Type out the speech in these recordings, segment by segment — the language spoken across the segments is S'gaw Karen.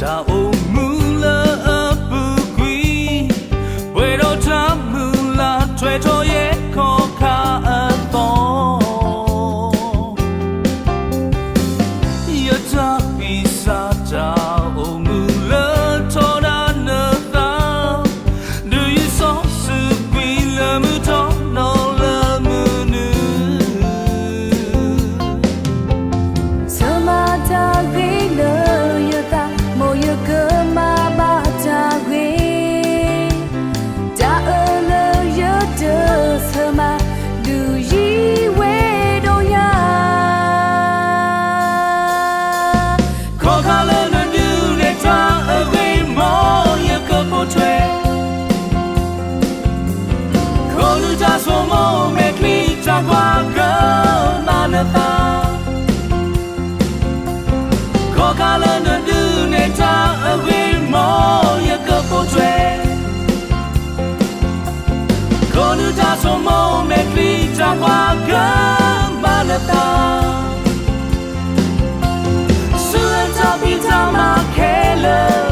တၢ်အိၣ်မူလၢအပူၤကွံာ်, ပှဲၤဒီးတၢ်မုၢ်လၢ်ထွဲထီၣ်ယဲၢ်ခီၣ်ခါအသီ, ယတၢ်ဖံးစၢ်တၢ်အိၣ်မူလၢထီဒါနသး, ဒုးယံၤစီဆှံကွံာ်လၢမုၢ်ထီၣ်နီၤလၢမုၢ်နုာ် ဆၢမၤတၢ်ဂ့ၤလၢယသး, မ်ယကမၤဘၣ်တၢ်ဂ့ၤ, တၢ်အၢလၢယတဆၢမၤ, ဒုးယံၤဝဲဒီးယၤ ခီၣ်ခါလၢနဒုးနဲၣ်တၢ်အဂ့ၢ် မ်ယကပိာ်ထွဲ, ခိၣ်နူာ်တၢ်ဆိကမိၣ်မဲာ်ချံတၢ်ကွၢ်ကမၤနသး, ခီၣ်ခါလၢနဒုးနဲၣ်တၢ်အဂ့ၢ် မ်ယကပိာ်ထွဲ, ခိၣ်နူာ်တၢ်ဆိကမိၣ်မဲာ်ချံတၢ်ကွၢ်ကမၤနသး, ဆူအတၢ်ဖံးတၢ်မၤခဲလၢာ်,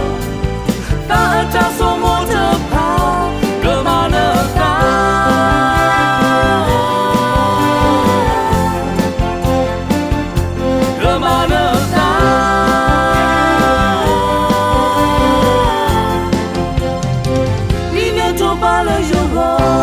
သးအတၢ်ဆိကမိၣ်တဖၣ် ကမၤနသး ကမၤနသး, ဒ်နတိာ်ပာ်လၢယဂီၢ်.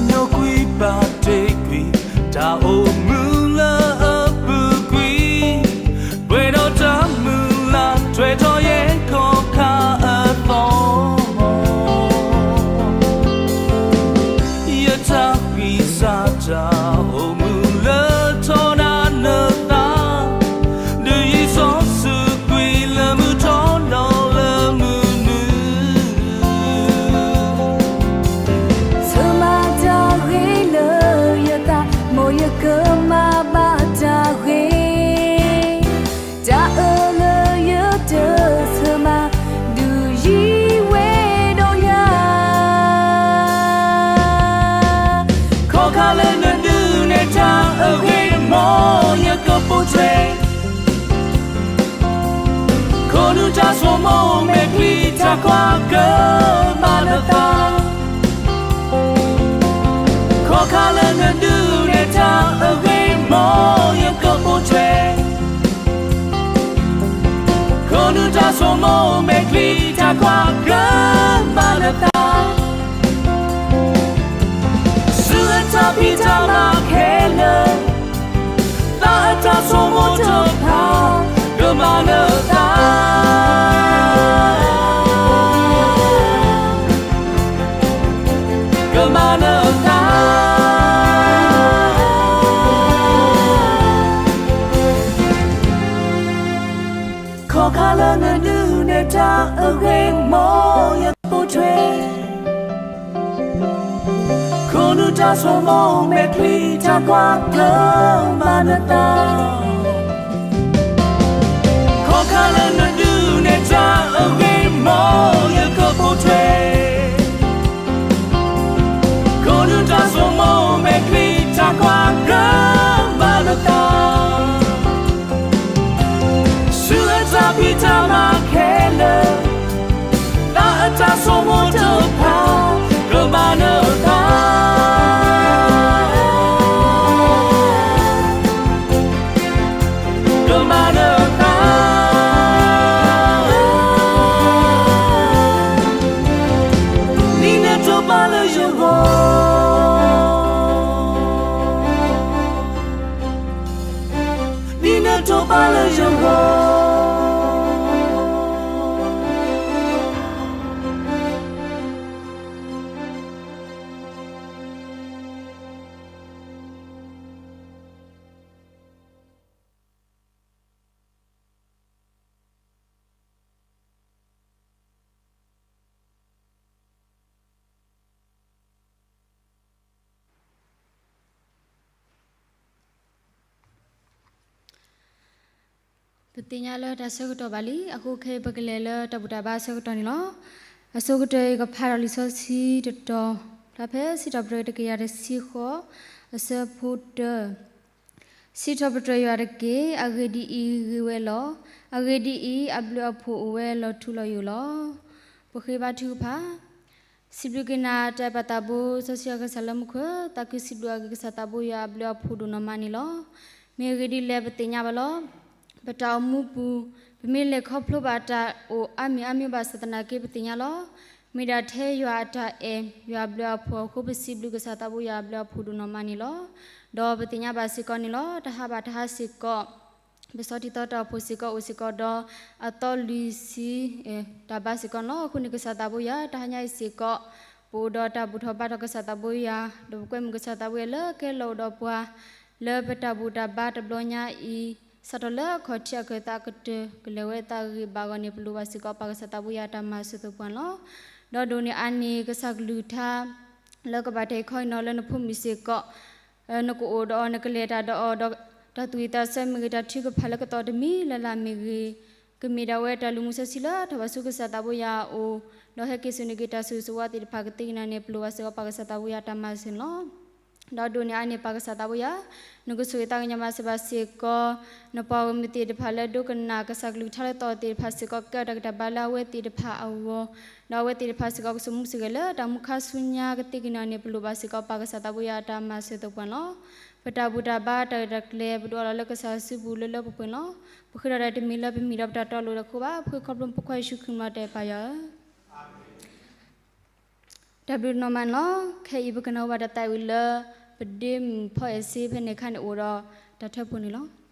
ညိကွံာ်ဘၣ်တ့ၢ်ကွံာ် တၢ်အိၣ်မူလၢအပူၤကွံာ်, ပှဲၤဒီးတၢ်မုၢ်လၢ်ထွဲထီၣ်ယဲၢ်ခီၣ်ခါအသီ, ယတၢ်ဖံးစၢ်တၢ်အိၣ်မူလၢထီဒါနသး, ဒုးယံၤစီဆှံကွံာ်လၢမုၢ်ထီၣ်နီၤလၢမုၢ်နုာ် ဆၢမၤတၢ်ဂ့ၤလၢယသး, မ်ယကမၤဘၣ်တၢ်ဂ့ၤ, တၢ်အၢလၢယတဆၢမၤ, ဒုးယံၤဝဲဒီးယၤ ခီၣ်ခါလၢနဒုးနဲၣ်တၢ်အဂ့ၢ် မ်ယကပိာ်ထွဲ, ခိၣ်နူာ်တၢ်ဆိကမိၣ်မဲာ်ချံတၢ်ကွၢ်ကမၤနသး, ခီၣ်ခါလၢနဒုးနဲၣ်တၢ်အဂ့ၢ် မ်ယကပိာ်ထွဲ, ခိၣ်နူာ်တၢ်ဆိကမိၣ်မဲာ်ချံတၢ်ကွၢ်ကမၤနသး, ဆူအတၢ်ဖံးတၢ်မၤခဲလၢာ်, သးအတၢ်ဆိကမိၣ်တဖၣ် ကမၤနသး, ကမၤနသး ခီၣ်ခါလၢနဒုးနဲၣ်တၢ်အဂ့ၢ် မ်ယကပိာ်ထွဲ, ခိၣ်နူာ်တၢ်ဆိကမိၣ်မဲာ်ချံတၢ်ကွၢ်ကမၤနသး, ခီၣ်ခါလၢနဒုးနဲၣ်တၢ်အဂ့ၢ် မ်ယကပိာ်ထွဲ, ခိၣ်နူာ်တၢ်ဆိကမိၣ်မဲာ်ချံတၢ်ကွၢ်ကမၤနသး, ဆူအတၢ်ဖံးတၢ်မၤခဲလၢာ်, သးအတၢ်ဆိကမိၣ်တဖၣ် ကမၤနသး, ပသ့ၣ်ညါလၢတၢ်ဆၢကတီၢ်ဘၣ်လံ, အဃိခဲအံၤပကလဲၤလၢတၢ်ဘူၣ်တၢ်ဘါအဆၢကတီၢ်န့ၣ်လီၤ. အဆိကတၢၢ်အံၤကဖးဒီးလံာ်စီဆှံတတီၤ, ဖျါဖဲစံးထီၣ်ပတြၢၤတကယၤတဆံဃိး, အဆၢဖိတၢ, စံးထီၣ်ပတြၢၤယွၤတက့ၢ်, အဂ့ၢ်ဒ်အံၤ, ဂ့ၤဝဲလီၤ. အဂ့ၢ်ဒ်အံၤ, အဘျုးအဖှိၣ်အိၣ်ဝဲလီၤထူလီၤယိာ်လီၤ. ပဃ့ဘါထုကဖၣ်. စံးဘျုးက့ၤနၤ တၢ်အဲၣ်ပၢ်သးဘိ စီဆှံယွၤကစၢ်လၢမူခိၣ်, သးခုစံးဘျုးအဂ့ၤ ကစၢ်သးဘိယွၤ အဘျုးအဖှိၣ်ဒိၣ်နီၢ်မးန့ၣ်လီၤ. မ့ၢ်အဂ့ၢ်ဒ်လဲၣ် ပသ့ၣ်ညါဘၣ်လီၤ. ပတၢ်အိၣ်မူပူၤ, ပမ့ၢ်လဲၤခီဖျိဘၣ်တၢ်အိၣ်အါမံၤအါမံၤဘၣ်ဆၣ်သနာ်က့ ပသ့ၣ်ညါလီၤ. မ့ၢ်ဒၣ်ထဲယွၤအတၢ်အဲၣ်, ယွၤအဘျုးအဖှိၣ်အဃိ ပစံးဘျုးကစၢ်သးဘိယွၤ အဘျုးအဖှိၣ်ဒိၣ်နီၢ်မးန့ၣ်လီၤ. ဒီးပသ့ၣ်ညါဘၣ်စ့ၢ်ကီးန့ၣ်လီၤ. တဟါဘၣ်တဟါစ့ၢ်ကီး ပဆီထံသီတၢ်အိၣ်ဖှိၣ်စ့ၢ်ကီး အိၣ်စ့ၢ်ကီးဒီးအသီလွံၢ်ဆံ တၢ်ဘါစ့ၢ်ကီးန့ၣ်လီၤ. အဃိန့ၣ် ကစၢ်သးဘိယွၤ တဟါညါအံၤစ့ၢ်ကီး ပအိၣ်ဒီးတၢ်ဘူၣ်ထီၣ်ဘါထီၣ်ကစၢ်သးဘိယွၤ, ဒီးပကွဲမုာ်ကစၢ်သးဘိယွၤလၢကဟဲလီၤအိၣ်ဒီးပှၤ လၢပတၢ်ဘူၣ်တၢ်ဘါတဘျီညါအံၤ, စးထီၣ်လၢအခီၣ်ထံးအခၢၣ်သးကတၢၢ် ကလဲၤဝဲအသးဂ့ၤဂ့ၤဘၣ်ဘၣ်အဂီၢ်န့ၣ် ပလိၣ်ဘၣ်စ့ၢ်ကီးပၢ်ကစၢ်သးဘိယွၤတၢ်မၤစၢၤသပှၢ်န့ၣ်လီၤ. ဒီးဒိၣ်န့ၢ်အါန့ၢ် ကစၢ်ကလုၢ်ကထါ လၢကဘၣ်တၢ်အံၤခီအံၤန့ၣ် လၢနဖိမုၣ်စ့ၢ်ကီး နကအိၣ်ဒီးအီၤ နကလဲၤတၢ်ဒီးအီၤ ဒီးတၢ်သူၣ်ဝံၣ်သးဆၢမ့ၢ်ဂ့ၤ တၢ်ထုကဖၣ်လၢကသီတမံၤလၢ်လၢ်မ့ၢ်ဂ့ၤ, ကမ့ၢ်ဒၣ်ဝဲတၢ်လုၢ်မူစီဆှံလၢထီၣ်ဘၣ်ဆူကစၢ်သးဘိယွၤအအိၣ်, ဒီးဟဲက့ၤစိာ်န့ၢ်က့ၤတၢ်ဆိၣ်ဂ့ၤဆိၣ်ဝါသ့ၣ်တဖၣ်ကသ့က့ၤနၤန့ၣ် ပလိၣ်ဘၣ်စ့ၢ်ကီးပၢ်ကစၢ်သးဘိယွၤတၢ်မၤစၢၤန့ၣ်လီၤ. ဒီးဒိၣ်န့ၢ်အါန့ၢ်ပၢ်ကစၢ်သးဘိယွၤ, နကဆိၣ်ဂ့ၤသးကညီၤမၤစၢၤဘၣ်စ့ၢ်ကီး နပှၤဂီၢ်မုၢ်သ့ၣ်တဖၣ်လၢဒိကနၣ်ကစၢ်ကလုၢ်ကထါလၢသီသ့ၣ်တဖၣ်စ့ၢ်ကီး ကဲထီၣ်တၢ်ဂံၢ်တၢ်ဘါလၢအဝဲသ့ၣ်တဖၣ်အဂီၢ်, ဒီးအဝဲသ့ၣ်တဖၣ်စ့ၢ်ကီးကဆိၣ်မူဆိၣ်ဂဲၤလၢတၢ်မူခါဆူညါကသ့က့ၤနၤန့ၣ် ပလိၣ်ဘၣ်စ့ၢ်ကီးပၢ်ကစၢ်သးဘိယွၤတၢ်မၤစၢၤသပှၢ်န့ၣ်လီၤ. ပတၢ်ဘူၣ်တၢ်ဘါတၢ်ရဲၣ်တၢ်ကျဲၤ ပဒိးအီၤလီၤလၢကစၢ်စုပူၤလၢလၢပှဲၤပှဲၤန့ၣ်လီၤ. ပဃ့ထီၣ်တၢ်တမံၤလၢပမံၤဒီးပတၢ်တီလိၤဒီးခိၣ်ဘၣ် ပဃ့ခီဖျိပဖိခွါယ့ၣ်ၡူးခရံာ်မတၤတၢ်အဲၣ်ပၢ်ယွၤဧၢ. တၢ်ဘျုးနီၢ်မးန့ၣ်လီၤ. ခဲအံၤပကနၢ်ဟူဘၣ်တၢ်သးဝံၣ်လၢ ပဒ့မုၣ်ဖီအဲၣ်စ့ဖဲန့ၣ်အခါန့ၣ်အိၣ်ဒီးတၢ်ထၢဖှိၣ်န့ၣ်လီၤ.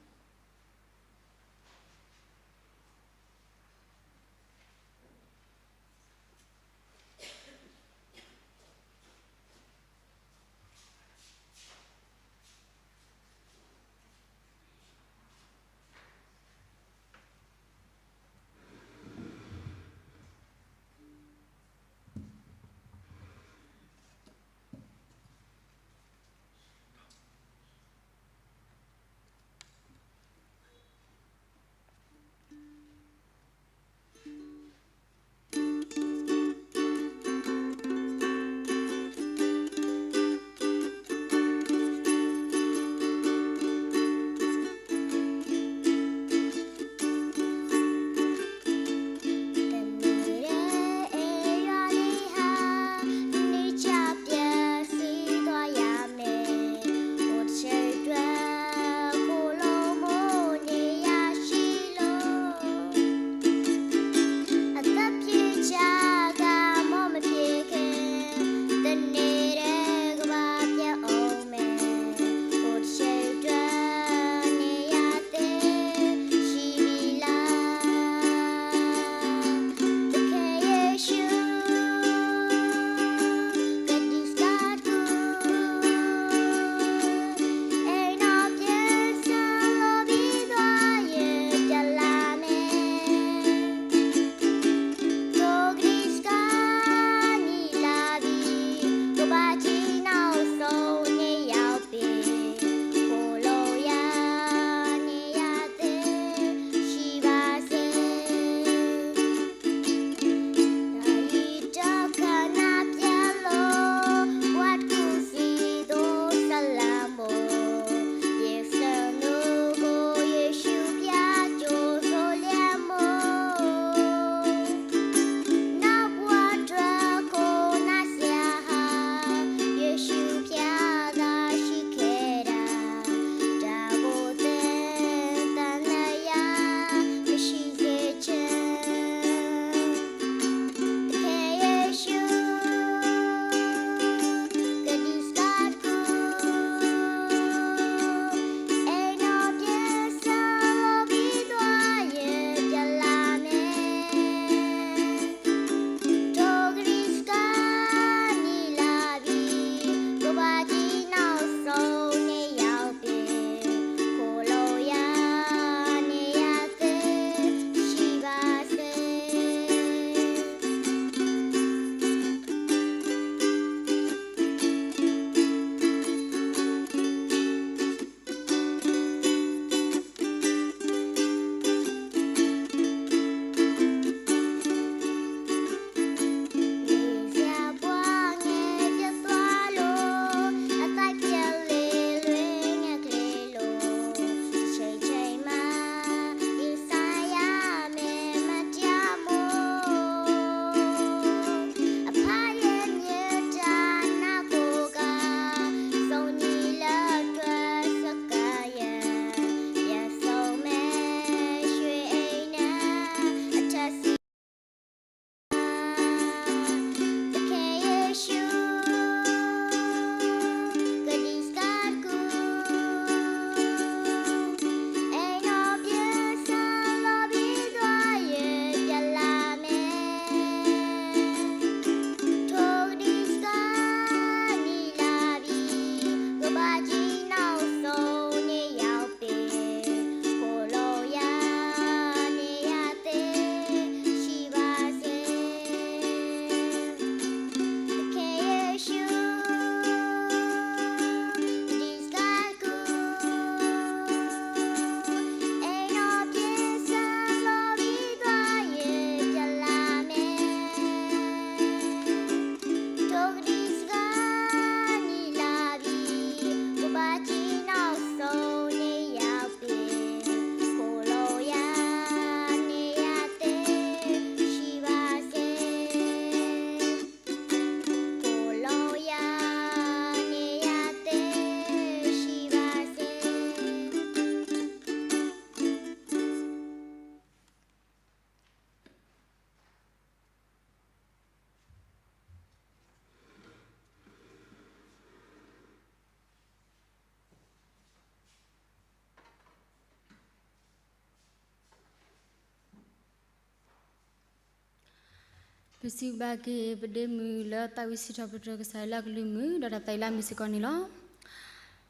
ပစံးဘျုးက့ၤပဒ့မုၣ်လၢသးဝံၣ်စံးထီၣ်ပတြၢၤကစၢ်လၢအကလုၢ်မုာ် ဒီးတၢ်သးဝံၣ်လၢအမုာ်စ့ၢ်ကီးန့ၣ်လီၤ.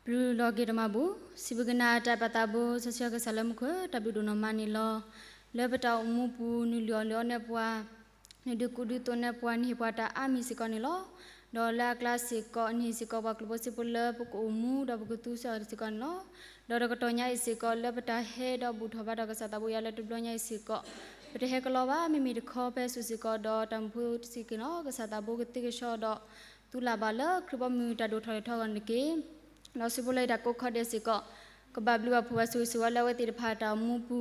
ပရူးလီၤက့ၤတၢ်မၤဘူၣ်, စံးဘျုးကနၣ်တၢ်ပာ်သးဘိ စီဆှံကစၢ်လၢမူခိၣ် တၢ်ဘျုးဒိၣ်နီၢ်မးန့ၣ်လီၤ. လၢပတၢ်အိၣ်မူပူၤ နလုၢ်အီၣ်လုၢ်အီန့ၢ်ပှၤ, နဒုးကူဒုးသိးန့ၢ်ပှၤ, နဟ့ၣ်ပှၤတၢ်အါမံၤစ့ၢ်ကီးန့ၣ်လီၤ. ဒီးလၢအကျါစ့ၢ်ကီး နဟ့ၣ်စ့ၢ်ကီးပှၤကျိာ်ဖိစ့ဖိလၢပကအိၣ်မူဒီးပကသူစ့ၢ်ကီးန့ၣ်လီၤ. ဒီးတကတီၢ်ညါအံၤစ့ၢ်ကီး လၢပတၢ်ဟဲဒီးဘူၣ်ထီၣ်ဘါထီၣ်ကစၢ်သးဘိယွၤလၢတဘျီညါအံၤစ့ၢ်ကီး ပတဟဲကလီဘၣ် မ့မ့ၢ်တခီဖဲစိၤစ့ၢ်ကီး ဒီးတၢ်မုာ်ဖိတစံးက့ၤနီၤ ကစၢ်သးဘိကသ့ကဆှီဒီး သူၣ်လၢ်ဘၣ်လၢခရံာ်ဘီမုၢ်တၢ်ဒိၣ်ထီၣ်လဲၢ်ထီၣ်အဂီၢ်န့ၣ်တက့ၢ်. ဒီးစံးဖိလၢယတၢ်ကိးခီဒဲးစ့ၢ်ကီး ကဘၣ်ဘျုးဘၣ်ဖှိၣ်ဘၣ်ဆိၣ်ဂ့ၤဆိၣ်ဝါလၢအဝဲသ့ၣ်တဖၣ်တၢ်အိၣ်မူပူ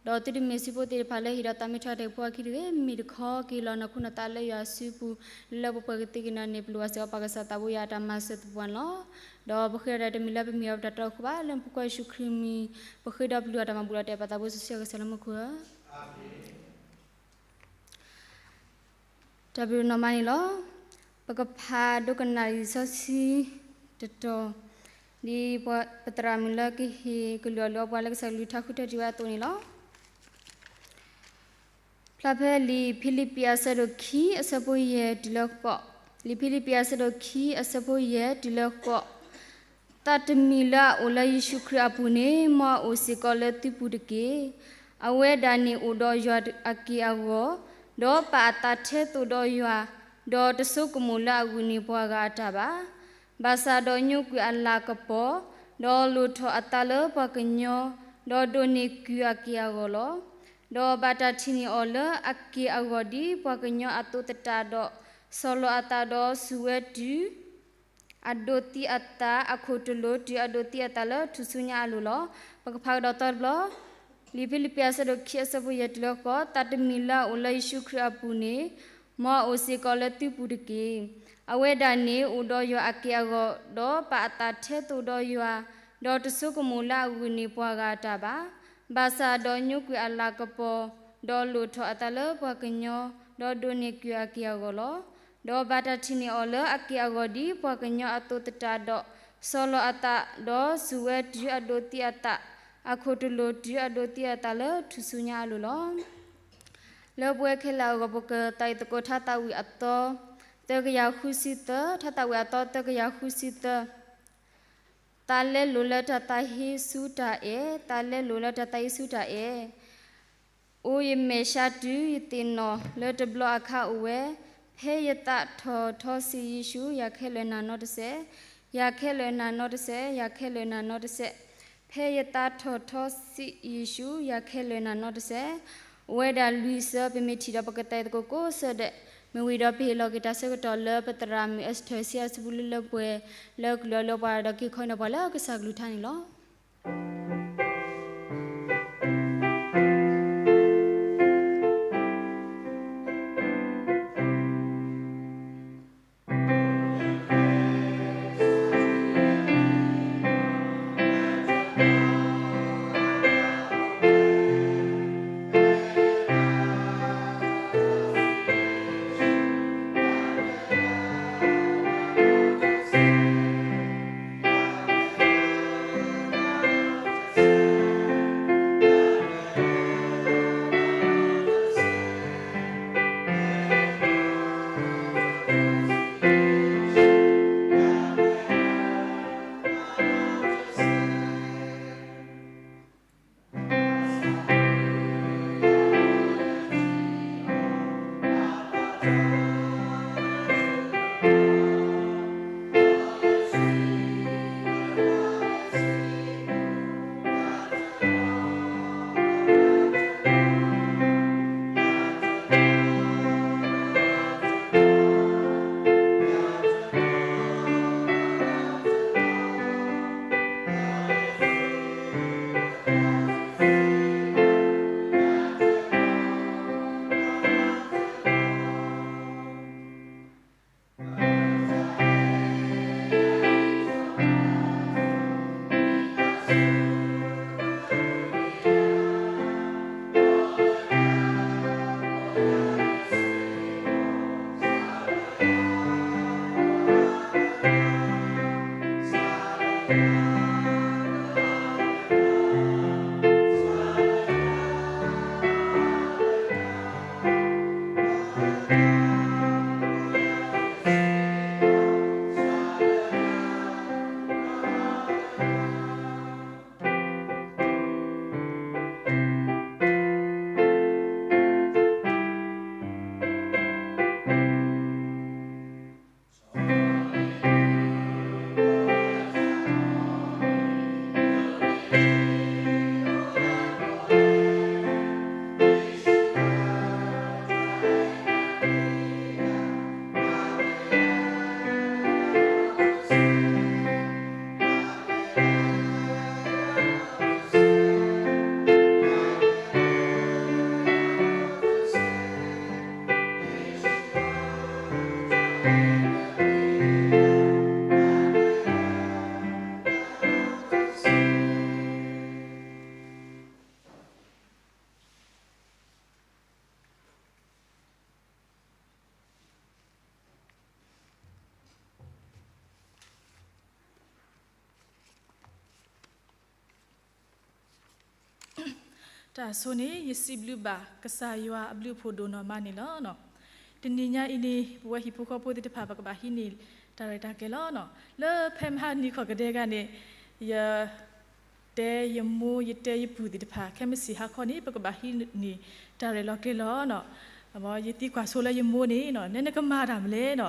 ၤ, ဒီးသုတမ့ၢ်စံးဖိသ့ၣ်တဖၣ်လၢဟ့ၣ်ဒီးသးမ့ၢ်ထီၣ်တၢ်ဖိအခံတဂ့ၤ, မ့မ့ၢ်တခီက့ၤလီၤနီၢ်ခိနီၢ်သးလၢယွၤစုပူၤ လၢပှဲၤကသ့က့ၤနီၤန့ၣ် ပလိၣ်ဘၣ်စ့ၢ်ကီးပၢ်ကစၢ်သးဘိယွၤအတၢ်မၤစၢၤသပှၢ်န့ၣ်လီၤ. ဒီးပဃ့ဒီးတမ့ၢ်လၢပမ့ၢ်အီၤပတၢ်တီခိၣ်ဘၣ် လၢပဖိခွါယ့ၣ်ၡူးခရံာ်မံၤ ပဃ့ဒီးပလုၢ်အီၣ်တၢ်မၤဘူၣ်ဒီးတၢ်အဲၣ်ပာ်သးဘိစီဆှံကစၢ်လၢမူခိၣ်ဧၢ တၢ်ဘျုးနီၢ်မးန့ၣ်လီၤ. ပကဖးဒိကနၣ်လံာ်စီဆှံတတီၤ, ဒ်ပသရၣ်မုၣ်လၢကဟ့ၣ်ကလုၢ်အီၣ်လုၢ်အီပှၤလၢကစၢ်ကလုၢ်ကထါဃုထၢတ့ၢ်ဝဲအသိးန့ၣ်လီၤ. ဖျါဖဲလံာ်ဖံလံးပံးအဆၢဒိၣ်ခံအဆၢဖိယဲၢ်တုၤလၢဃိး, လံာ်ဖံလံးပံးအဆၢဒိၣ်ခံအဆၢဖိယဲၢ်တုၤလၢဃိး သးတမံၤလၢအအိၣ်လၢယ့ၣ်ၡူးခရံာ်အပူၤန့ၣ် မ်အအိၣ်စ့ၢ်ကီးလၢသုပူၤတက့ၢ်. အဝဲဒၣ်န့ၣ်အိၣ်ဒီးယွၤအက့ၢ်အဂီၤ, ဒီးပာ်အသးထဲသိးဒီးယွၤ, ဒီးတဆိကမိၣ်လၢအဂုာ်န့ၢ်ပှၤဂၤအတၢ်ဘၣ်. ဘၣ်ဆၣ်ဒီးညိကွံာ်အလၤကပီၤ, ဒီးလိၣ်ထီၣ်အသးလၢပှၤကညီ, ဒီးဒိးန့ၢ်ကုၢ်အက့ၢ်အဂီၤလီၤ. ဒီးဘၣ်တၢ်ထံၣ်န့ၢ်အီၤလၢအက့ၢ်အဂီၤဒ်ပှၤကညီအသိးသတးဒီး, ဆီၣ်လီၤအသးဒီးစူၢ်ဝဲတုၤ အဒိးသံအသးအခိၣ်တလိာ်တုၤအဒိးသံအသးလၢထူၣ်စုညါအလိၤလီၤ. ပကဖးကဒီးသီတဘျီ, လံာ်ဖံလံးပံးအဆၢဒိၣ်ခံအဆၢဖိယဲၢ်တုၤလၢဃိး, သးတမံၤလၢအအိၣ်လၢယ့ၣ်ၡူးခရံာ်အပူၤန့ၣ်, မ်အအိၣ်စ့ၢ်ကီးလၢသုပူၤတက့ၢ်. အဝဲဒၣ်န့ၣ်အိၣ်ဒီးယွၤအက့ၢ်အဂီၤ, ဒီးပာ်အသးထဲသိးဒီးယွၤ, ဒီးတဆိကမိၣ်လၢအဂုာ်န့ၢ်ပှၤဂၤအတၢ်ဘၣ်. ဘၣ်ဆၣ်ဒီးညိကွံာ်အလၤကပီၤ, ဒီးလိၣ်ထီၣ်အသးလၢပှၤကညီ, ဒီးဒိးန့ၢ်ကုၢ်အက့ၢ်အဂီၤလီၤ. ဒီးဘၣ်တၢ်ထံၣ်န့ၢ်အီၤလၢအက့ၢ်အဂီၤဒ်ပှၤကညီအသိးသတးဒီး, ဆီၣ်လီၤအသးဒီးစူၢ်ဝဲတုၤအဒိးသံအသး, အခိၣ်တလိာ်တုၤအဒိးသံအသးလၢထူၣ်စုညါအလိၤလီၤ. လၢပဝဲခဲလၢာ်အဂီၢ် ပကသးဝံၣ်သကိးထါသးဝံၣ်အသီ သၢကယၤဃုဆံသၢ, ထါသးဝံၣ်အသီသၢကယၤဃုဆံသၢ သးလဲလိာ်လၢတၢ်သးဟ့ဆူတၢ်အဲၣ်, သးလဲလိာ်လၢတၢ်သးဟ့ဆူတၢ်အဲၣ်. အိၣ်ယမဲာ်ဆှးတုၤယသ့ၣ်နီၣ်လၢတဘျီအခါအိၣ်ဝဲ, ဖဲယသးထီၣ်ထီစံးယ့ၣ်ၡူး ယၤခဲလၢာ်နၤနီတစဲး, ယၤခဲလၢာ်နၤနီတစဲး, ယၤခဲလၢာ်နၤနီတစဲး, ဖဲယသးထီၣ်ထီစံးယ့ၣ်ၡူး ယၤခဲလၢာ်နၤနီတစဲး. အိၣ်ဝဲဒၣ်လွံၢ်ဆၢ ပမ့ၢ်ထံၣ်ဒီးပကသးဝံၣ်သကိးကိးဆၢဒဲး, မ့ၢ်ဝံၤဒီးပဟ့ၣ်လီၤက့ၤတၢ်ဆၢကတီၢ်လၢပသရၣ်မုၣ်အ့စထၢၣ် ဆံးအါဆူပူၤလၢလၢပှဲၤ လၢကလုၢ်အီၣ်လုၢ်အီပှၤဒီးက့ၤခီန့ၢ်ပှၤလၢကစၢ်ကလုၢ်ကထါန့ၣ်လီၤ. တၢ်ဆိန့ၣ် ယစံးဘျုးဘၣ်ကစၢ်ယွၤအဘျုးအဖှိၣ်ဒိၣ်နီၢ်မးန့ၣ်လီၤ. တနံၤညါအံၤန့ၣ် ပဝဲဟံၣ်ဖိဃီဖိသ့ၣ်တဖၣ် ပကဘၣ်ဟံးန့ၢ်တၢ်ရဲၣ်တၢ်ကျဲၤလီၤ. လၢဖဲမဟါနံၤခီၣ်ကဒဲဂၤန့ၣ် ယတဲယမိၢ် ယတဲယပုၢ်သ့ၣ်တဖၣ် ခဲမုၢ်ဆ့ၣ်ဟါခီန့ၣ် ပကဘၣ်ဟံးန့ၢ်တၢ်ရဲၣ်လီၤကျဲၤလီၤ. ယသံကွၢ်ဆိလၢယမိၢ်န့ၣ် နဲနကမၤတၢ်မနုၤလဲၣ်နီ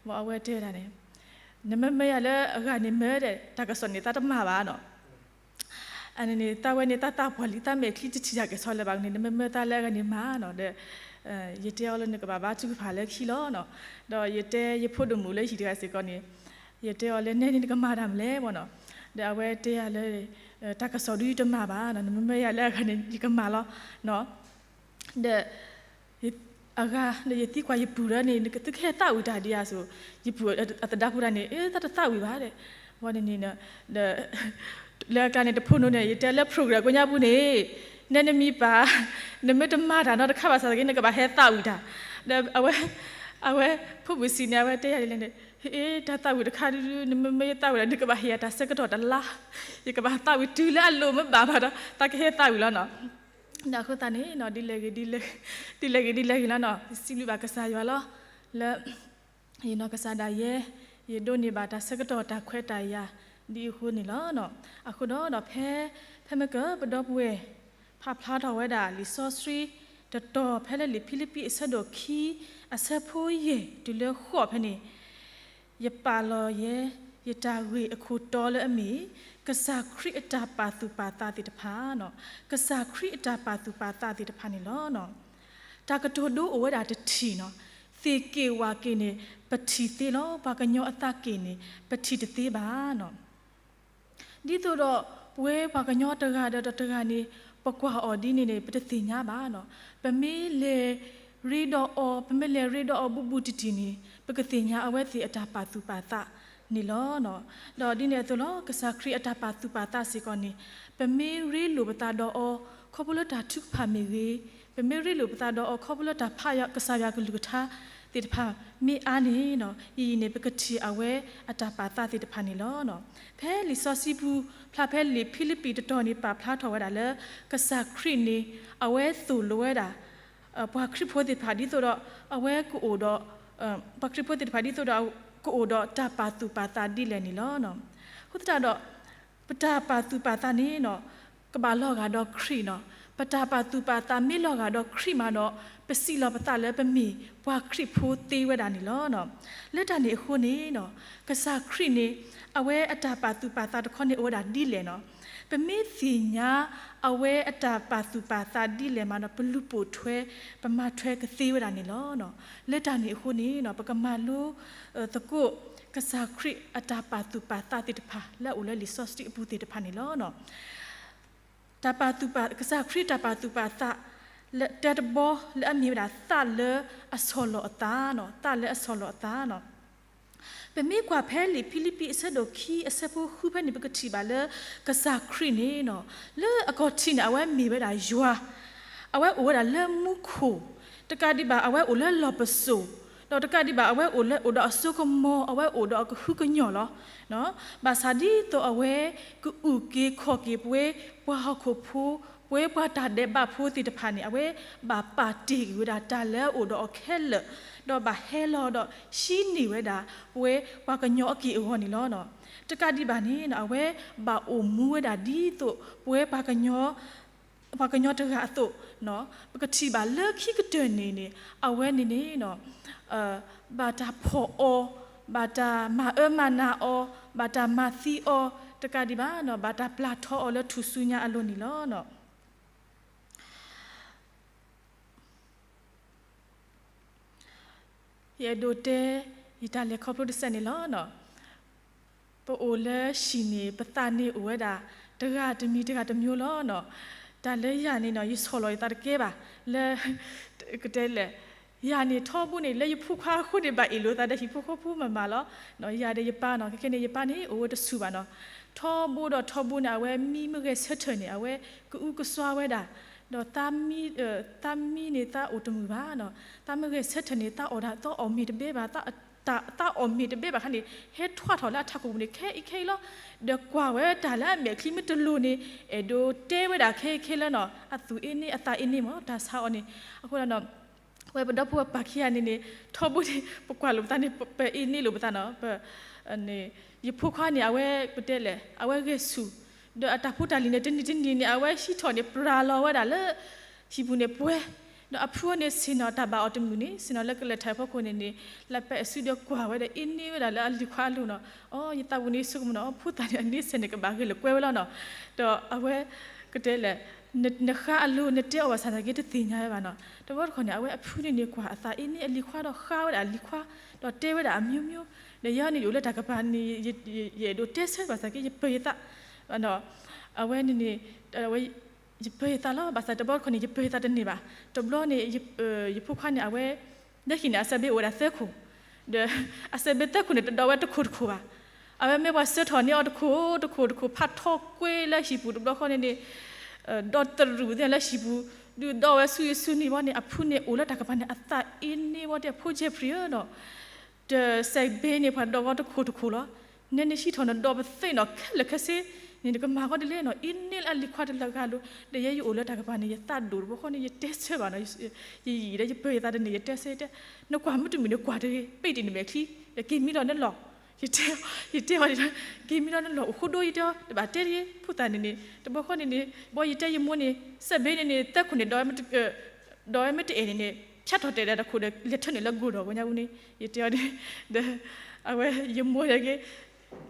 ၤ. အဝဲတဲဒၣ်န့ၣ် နမ့မၢယၤလၢအဂၤန့ၣ်မၢဒီး တၢ်ကစီၣ်န့ၣ် သးတမၤဘၣ်နီၤ. အန့ၣ်န့ၣ် သးဝဲန့ၣ် သးသးပှၢ်လံ သးမဲာ်ချံတထံၣ်တၢ်ကဲၤဆီလၢၤဘၣ်န့ၣ် နမ့မၢသးလၢအဂၤန့ၣ်မၤနီၤဒီး ယတဲအီၤလၢနကဘၣ်ဘါထုကဖၣ်လၢခံလီၤနီၤ. ဒီးယတဲယဖိဒိၣ်မုၣ်လၢဟံၣ်တဂၤစ့ၢ်ကီးန့ၣ် ယတဲအီၤလၢနဲန့ၣ်နကမၤတၢ်မနုၤလဲၣ်နီၤ. ဒီးအဝဲတဲယၤလၢ တၢ်ကစီၣ်ဒုတမၤဘၣ်နီၤ နမ့မၢယၤလၢအဂၤန့ၣ် ယကမၤလီၤ. ဒီး အဂၤ ဒီးယသံကွၢ်ယပုၢ်ဒီးန့ၣ် သုကဟဲသးဝံၣ်တၢ်ဒံးဧါစိၤ, ယပုၢ်အသဒါဖိတၢ်န့ၣ် အၢ သးတသးဝံၣ်ဘၣ်ဒီး ဝဲန့ၣ်န့ၣ် ဒီး လၢအကျါန့ၣ် တဖိနီၤန့ၣ် ယတဲလၢ program ကိးညါပူၤန့ၣ် နဲနမံပၢ် နမ့ၢ်တမၤတၢ်နီတခါဘၣ်ဆၣ်သနာ်က့ နကဘၣ်ဟဲသးဝံၣ်တၢ် ဒီးအဝဲ အဝဲ ဖိမုၣ်စံးန့ၣ် အဝဲတဲယၤဒ်လဲၣ်န့ၣ် ဟ့ တၢ်သးဝံၣ်တခါဒု နမ့မ့ၢ်ယသးဝံၣ်ဒီး နကဘၣ်ဟ့ၣ်ယၤတၢ်ဆၢကတီၢ်တလါ ယကဘၣ်သးဝံၣ်တုၤလၢအလိၣ်မ့ၢ်ဘၣ်ဘၣ်ဒီး သးကဟဲသးဝံၣ်လီၤနီၤ. ဒီးအဃိသတးန့ၣ်နီၤ ဒ်လဲၣ်ဂ့ၤ ဒ်လဲၣ်ဂ့ၤ ဒ်လဲၣ်ဂ့ၤဒ်လဲၣ်ဂ့ၤလီၤနီၤ ယစံးဘျုးဘၣ်ကစၢ်ယွၤလီၤ လၢ ယနီၢ်ကစၢ်ဒၣ်ယဲ ယဒိးန့ၢ်ဘၣ်တၢ်ဆၢကတီၢ်တၢ်ခွဲးတၢ်ယာ်ဒ်အဃိန့ၣ်လီၤ. အဃိဒီး ဒီးဖဲ ဖဲမ့ၢ်ကပဒီပုၢ်ဝဲၢ် ဖးဖျါထီၣ်ဝဲဒၣ်လံာ်စီဆှံတတီၤ ဖဲလၢလံာ်ဖံလံးပံးအဆၢဒိၣ်ခံ အဆၢဖိယဲၢ်တုၤလၢဃိးဖဲန့ၣ် ယပာ်လီၤယဲ ယတၢ်ဂ့ၢ်အခိၣ်တီလၢအမ့ၢ် ကစၢ်ခရံာ်အတၢ်ပာ်သူၣ်ပာ်သးသ့ၣ်တဖၣ်နီၤ, ကစၢ်ခရံာ်အတၢ်ပာ်သူၣ်ပာ်သးသ့ၣ်တဖၣ်န့ၣ်လီၤ. တၢ်ကတိၤဒိအိၣ်ဝဲဒၣ်တထံၣ်နီၤ, သ့ၣ်က့ၣ်ဝၣ်က့ၣ်န့ၣ် ပထံၣ်သ့လီၤ, ပှၤကညီအသးက့ၣ်န့ၣ် ပထံၣ်တသ့ဘၣ်နီၤ. ဒ်သိးဒီး ပဝဲပှၤကညီတဂၤဒီးတဂၤန့ၣ် ပကွၢ်အီၤဒ်န့ၣ်န့ၣ် ပတသ့ၣ်ညါဘၣ်နီၤ. ပမ့ၢ်လဲၤရ့ဒီးအီၤ, ပမ့ၢ်လဲၤရ့ဒီးအီၤဘူးဘူးတံၢ်တံၢ်န့ၣ် ပကသ့ၣ်ညါအဝဲသ့ၣ်အတၢ်ပာ်သူၣ်ပာ်သးန့ၣ်လီၤ. ဒီးဒ်န့ၣ်အသိးလီၤ, ကစၢ်ခရံာ်အတၢ်ပာ်သူၣ်ပာ်သးစ့ၢ်ကီးန့ၣ် ပမ့ၢ်ရ့လိာ်ပသးဒီးအီၤ ခီဖျိလၢတၢ်ထုကဖၣ်မ့ၢ်ဂ့ၤ, ပမ့ၢ်ရ့လိာ်ပသးဒီးအီၤ ခီဖျိလၢတၢ်ဖးကစၢ်ယွၤကလုၢ်ကထါသ့ၣ်တဖၣ်မ့ၢ်အါန့ၣ်နီၤ, ယံာ်ယံာ်န့ၣ် ပကထံၣ်အဝဲအတၢ်ပာ်သးသ့ၣ်တဖၣ်န့ၣ်လီၤ. ဖဲလံာ်စီဆှံပူၤ ဖျါဖဲလံာ်ဖံလံးပံးတတီၤန့ၣ် ပာ်ဖျါထီၣ်ဝဲဒၣ်လၢ ကစၢ်ခရံာ်န့ၣ် အဝဲသိၣ်လိဝဲဒၣ် ပှၤခရံာ်ဖိသ့ၣ်တဖၣ် ဒ်သိးဒီး အဝဲကအိၣ်ဒီး ပှၤခရံာ်ဖိသ့ၣ်တဖၣ် ဒ်သိးဒီး ကအိၣ်ဒီးတၢ်ပာ်သူၣ်ပာ်သးဒ်လဲၣ်န့ၣ်လီၤ. အဃိသတးဒီး ပတၢ်ပာ်သူၣ်ပာ်သးန့ၣ်နီၤ ကဘၣ်လီၤဂာ်ဒီးခရံာ်နီၤ. ပတၢ်ပာ်သူၣ်ပာ်သးမ့ၢ်လီၤဂာ်ဒီးခရံာ်မးဒီး ပစံးလီၤပသးလၢပမ့ၢ်ပှၤခရံာ်ဖိသ့ဝဲဒၣ်န့ၣ်လီၤ. လၢတၢ်န့ၣ်အဃိန့ၣ်နီၤ ကစၢ်ခရံာ်န့ၣ် အဝဲအတၢ်ပာ်သူၣ်ပာ်သးတခီန့ၣ်အိၣ်ဝဲဒၣ်ဒ်လဲၣ်နီၤ. ပမ့ၢ်သ့ၣ်ညါအဝဲအတၢ်ပာ်သူၣ်ပာ်သးဒ်လဲၣ်မးဒီး ပလူၤပိာ်ထွဲ ပမၤထွဲကသ့ဝဲဒၣ်န့ၣ်လီၤ. လၢတၢ်န့ၣ်အဃိန့ၣ်နီၤ ပကမၤလိသကိး ကစၢ်ခရံာ်အတၢ်ပာ်သူၣ်ပာ်သးသ့ၣ်တဖၣ် လၢအအိၣ်လၢလံာ်စီဆှံအပူၤသ့ၣ်တဖၣ်န့ၣ်လီၤ. တၢ်ပာ်သူၣ်ပာ် ကစၢ်ခရံာ်တၢ်ပာ်သူၣ်ပာ်သး လၢတၢတဘီလၢအမ့ၢ်ဝဲဒၣ် သးလၢအဆီၣ်လီၤအသးနီၤ, သးလၢအဆီၣ်လီၤအသးနီၤ. ပမ့ၢ်ကွၢ်ဖဲလံာ်ဖံလံးပံးအဆၢဒိၣ်ခံအဆၢဖိဃုဖဲန့ၣ် ပကထံၣ်ဘၣ်လၢ ကစၢ်ခရံာ်န့ၣ်နီၤ လၢအကီၢ်ထံးန့ၣ် အဝဲမ့ၢ်ဝဲဒၣ်ယွၤ, အဝဲအိၣ်ဝဲဒၣ်လၢမူခိၣ်, တကးဒံးဘၣ် အဝဲအိၣ်လၢလီၢ်ပစိာ်, ဒီးတကးဒံးဘၣ် အဝဲအိၣ်လၢအိၣ်ဒီးအစိကမီၤ, အဝဲအိၣ်ဒီးအကဟုကညီၢ်လီၤ. ဘၣ်ဆၣ်ဒ်သိးအဝဲကအုၣ်က့ၤခီၣ်က့ၤပဝဲပှၤဟီၣ်ခိၣ်ဖိ, ပဝဲပှၤတၢ်ဒဲးဘးဖိသ့ၣ်တဖၣ်န့ၣ် အဝဲဘၣ်ပာ်တ့ၢ်ကွံာ်ဝဲဒၣ်တၢ်လၢအအိၣ်ဒီးအီၤခဲလၢာ်, ဒီးဘၣ်ဟဲလီၤဒီးဟံးန့ၢ်ဝဲဒၣ် ပဝဲပှၤကညီအက့ၢ်အဂီၤန့ၣ်လီၤ. တကးဒံးဘၣ်န့ၣ် အဝဲဘၣ်အိၣ်မူဝဲဒၣ်ဒ်သိးပဝဲပှၤကညီ ပှၤကညီတဂၤအသိး, ပကထံၣ်ဘၣ်လၢခံကတၢၢ်န့ၣ်န့ၣ် အဝဲန့ၣ်န့ၣ် ဘၣ်တၢ်ဖီၣ်အီၤ, ဘၣ်တၢ်မၤအၢမၤနးအီၤ, ဘၣ်တၢ်မၤသံအီၤ, တကးဒံးဘၣ် ဘၣ်တၢ်ပျၢ်ထီအီၤလၢထူၣ်စုညါအလိၤန့ၣ်လီၤ. ယအဲၣ်ဒိးတဲ ယတၢ်လဲၤခီဖျိတစဲးန့ၣ်လီၤ. ပအိၣ်လၢဟံၣ်န့ၣ် ပသးန့ၣ်အိၣ်ဝဲဒၣ် တဂၤတမံၤတဂၤတမျိုးလီၤ. တၢ်လၢယၤန့ၣ်နီၤ ယဆီၣ်လီၤယသးတကဲဘၣ် လၢ ကတဲလဲၣ် ယၤန့ၣ်ထီဘိန့ၣ် လၢယဖိခွါအဃိန့ၣ် ဘၣ်အ့ၣ်လိာ်သးဒီးဟံၣ်ဖိဃီဖိမးမးလီၤ. ယၤဒီးယပၢ်နီၤ ခဲခဲန့ၣ် ယပၢ်န့ၣ် အိၣ်ဝဲတဆူၣ်ဘၣ်နီၤ. ထီဘိဒီးထီဘိန့ၣ် အဝဲမံမ့ၢ်ဂဲၤဆၢထၢၣ်န့ၣ် အဝဲကအုကစွါဝဲဒၣ်, ဒီးသးမံန့ၣ်သးအိၣ်တမုာ်ဘၣ်နီၤ. သးမ့ၢ်ဂဲၤဆၢထၢၣ်န့ၣ် သးအီၣ်ဒၣ်သီအီၣ်မ့ၤတဘဲဘၣ်, သးအီၣ်မ့ၤတဘဲဘၣ်ခါန့ၣ် ဟဲထွါထီၣ်လၢအထးခိၣ်ပူၤန့ၣ် ခဲအံၤခဲအံၤလီၤ. ဒီးကွၢ်ဝဲတၢ်လၢအမဲာ်ချံမ့ၢ်တလိၤန့ၣ် အဲၣ်ဒိးတဲဝဲဒၣ်ခဲအံၤခဲလၢာ်နီၤ. အသူၣ်အ့န့ အသးအ့န့မ့ၢ် တၢ်ဆါအီၤန့ၣ်. အဃိဒီး ဝဲပဒီပုၢ်ဝဲၢ်ပၢ်ခံဂၤန့ၣ်န့ၣ် ထီဘိန့ၣ် ပကွၢ်လိာ်ပသးန့ၣ် ပအ့န့လိာ်ပသးနီၤ. ပ ယဖိခွါန့ၣ် အဝဲပတဲလဲၣ် အဝဲဂဲၤဆူၣ်, ဒီးအတၢ်ဖိတၢ်လံၤန့ၣ် တနံၤတနံၤန့ၣ် အဝဲဟံးထီၣ်န့ၣ် ပြၤလီၤဝဲဒၣ်လၢ ဟံၣ်ပူၤန့ၣ်ပှဲၤ, ဒီးအဖုန့ၣ် ဆ့ၣ်နီၤတၢ်ဘၣ်အီၤတမုာ်န့ၣ် ဆ့ၣ်နီၤလၢကလဲၤထီၣ်အဖီခိၣ်န့ၣ်န့ၣ် လၢပဲအစုဒီးကွၢ်ဝဲဒီး အ့န့ဝဲဒၣ်လၢအလံၤခွါအလိၤနီၤ. အီ ယသးပူၤန့ၣ်ဆိကမိၣ်နီၤ ဖိသၣ်န့ၣ် အန့ဆဲးန့ၣ် ကဘၣ်ဂဲၤလိာ်ကွဲဝဲလီၤနီၤ. ဒီးအဝဲကတဲလဲၣ် နဃါအလိၤ နတဲအီၤဘၣ်ဆၣ်သနာ်က့ တသ့ၣ်ညါဝဲဘၣ်နီၤ. တဘျီတခီၣ်န့ၣ် အဝဲအဖုန့ၣ်န့ၣ် ကွၢ်အသးအ့န့အလံၤခွါဒီးဃါဝဲဒၣ်အလံၤခွါ ဒီးတဲဝဲဒၣ်အမျိုးမျိုး, ဒီးယဲန့ၣ် ယအိၣ်လၢတၢ်ကပၤန့ၣ် ယအဲၣ်ဒိးတဲဆၢဘၣ်ဆၣ်က့ ယပၢၤယသး, အဝဲန့ၣ်န့ၣ် ယပၢၤယသးလီၤ. ဘၣ်ဆၣ်တဘျီတခီၣ်န့ၣ် ယပၢၤယသးတန့ၢ်ဘၣ်. တဘျီန့ၣ် ယဖိခွါန့ၣ် အဝဲ လၢဟံၣ်န့ၣ် အစဲးဘ့အိၣ်ဝဲဒၣ်သၢခိၣ်, ဒီးအစဲးဘ့သၢခိၣ်န့ၣ် တဒီးဝဲတခိၣ်တခိၣ်ဘၣ်. အဝဲမ့ၢ်ပှၤဆှၢထီၣ်န့ၢ်အီၤတခိၣ်တခိၣ် ဖးထီကွ့လၢဟံၣ်ပူၤတဘျီဃီန့ၣ်န့ၣ် ဒီးတရူၢ်သ့ၣ်လၢဟံၣ်ပူၤ ဒုးဒီးဝဲဆူယဆူန့ၣ်ဘီန့ၣ် အဖုန့ၣ်အိၣ်လၢတၢ်ကပၤန့ၣ် အသးအ့န့ဝဲတဲ ဖိ Jeffrey ဧၢနီၤ, ဒီးစဲးဘ့န့ၣ် ပှၤဒီးဂီၤတခိၣ်တခိၣ်လီၤ. နဲနဟံးထီၣ်နဒီးပသ့ၣ်နီၤ ခဲလၢာ်ခဲဆ့န့ၣ် နကမၤဂီၤဒ်လဲၣ်နီၤ, အ့န့လၢအလံၤခွါတလၢဂၤလိၤ. ဒီးယဲယအိၣ်လၢတၢ်ကပၤန့ၣ် ယသးဒိၣ်တဘျီဃီန့ၣ် ယတဲဆၢဘၣ်နီၤ, ယယံာ်ဒီးယပၢၤယသးတန့ၢ် ယတဲဆၢတဲ နကွၢ်မ့ၢ်တမုာ်န့ၣ် ကွၢ်တဂ့ၤ, ပ့ၢ်တ့ၢ်နမဲာ်ချံ ဒီးက့ၤမံလီၤနလီၢ်, ယတဲ ယတဲအီၤ က့ၤမံလီၤနလီၢ် အိၣ်ဃိဒိ ယတဲအီၤ တဘၣ်တဲတဂ့ၤ ဖိသၣ်န့ၣ်န့ၣ် တဘျီဃီန့ၣ်န့ၣ် ဘီယတဲယမိၢ်န့ၣ် စဲးဘ့န့ၣ်န့ၣ် သၢခိၣ်န့ၣ် ဒီးဝဲမ့ၢ်တအဲၣ်န့ၣ်န့ၣ် ဖၠါထီၣ်တဲာ်ဒီးတခိၣ်ဒီး လဲၤထၢနုာ်လၢဂိၢ်ဒီးဂီၤညါပူၤန့ၣ် ယတဲအီၤန့ၣ် ဒီး အဝဲယမိၢ်န့ၣ်က့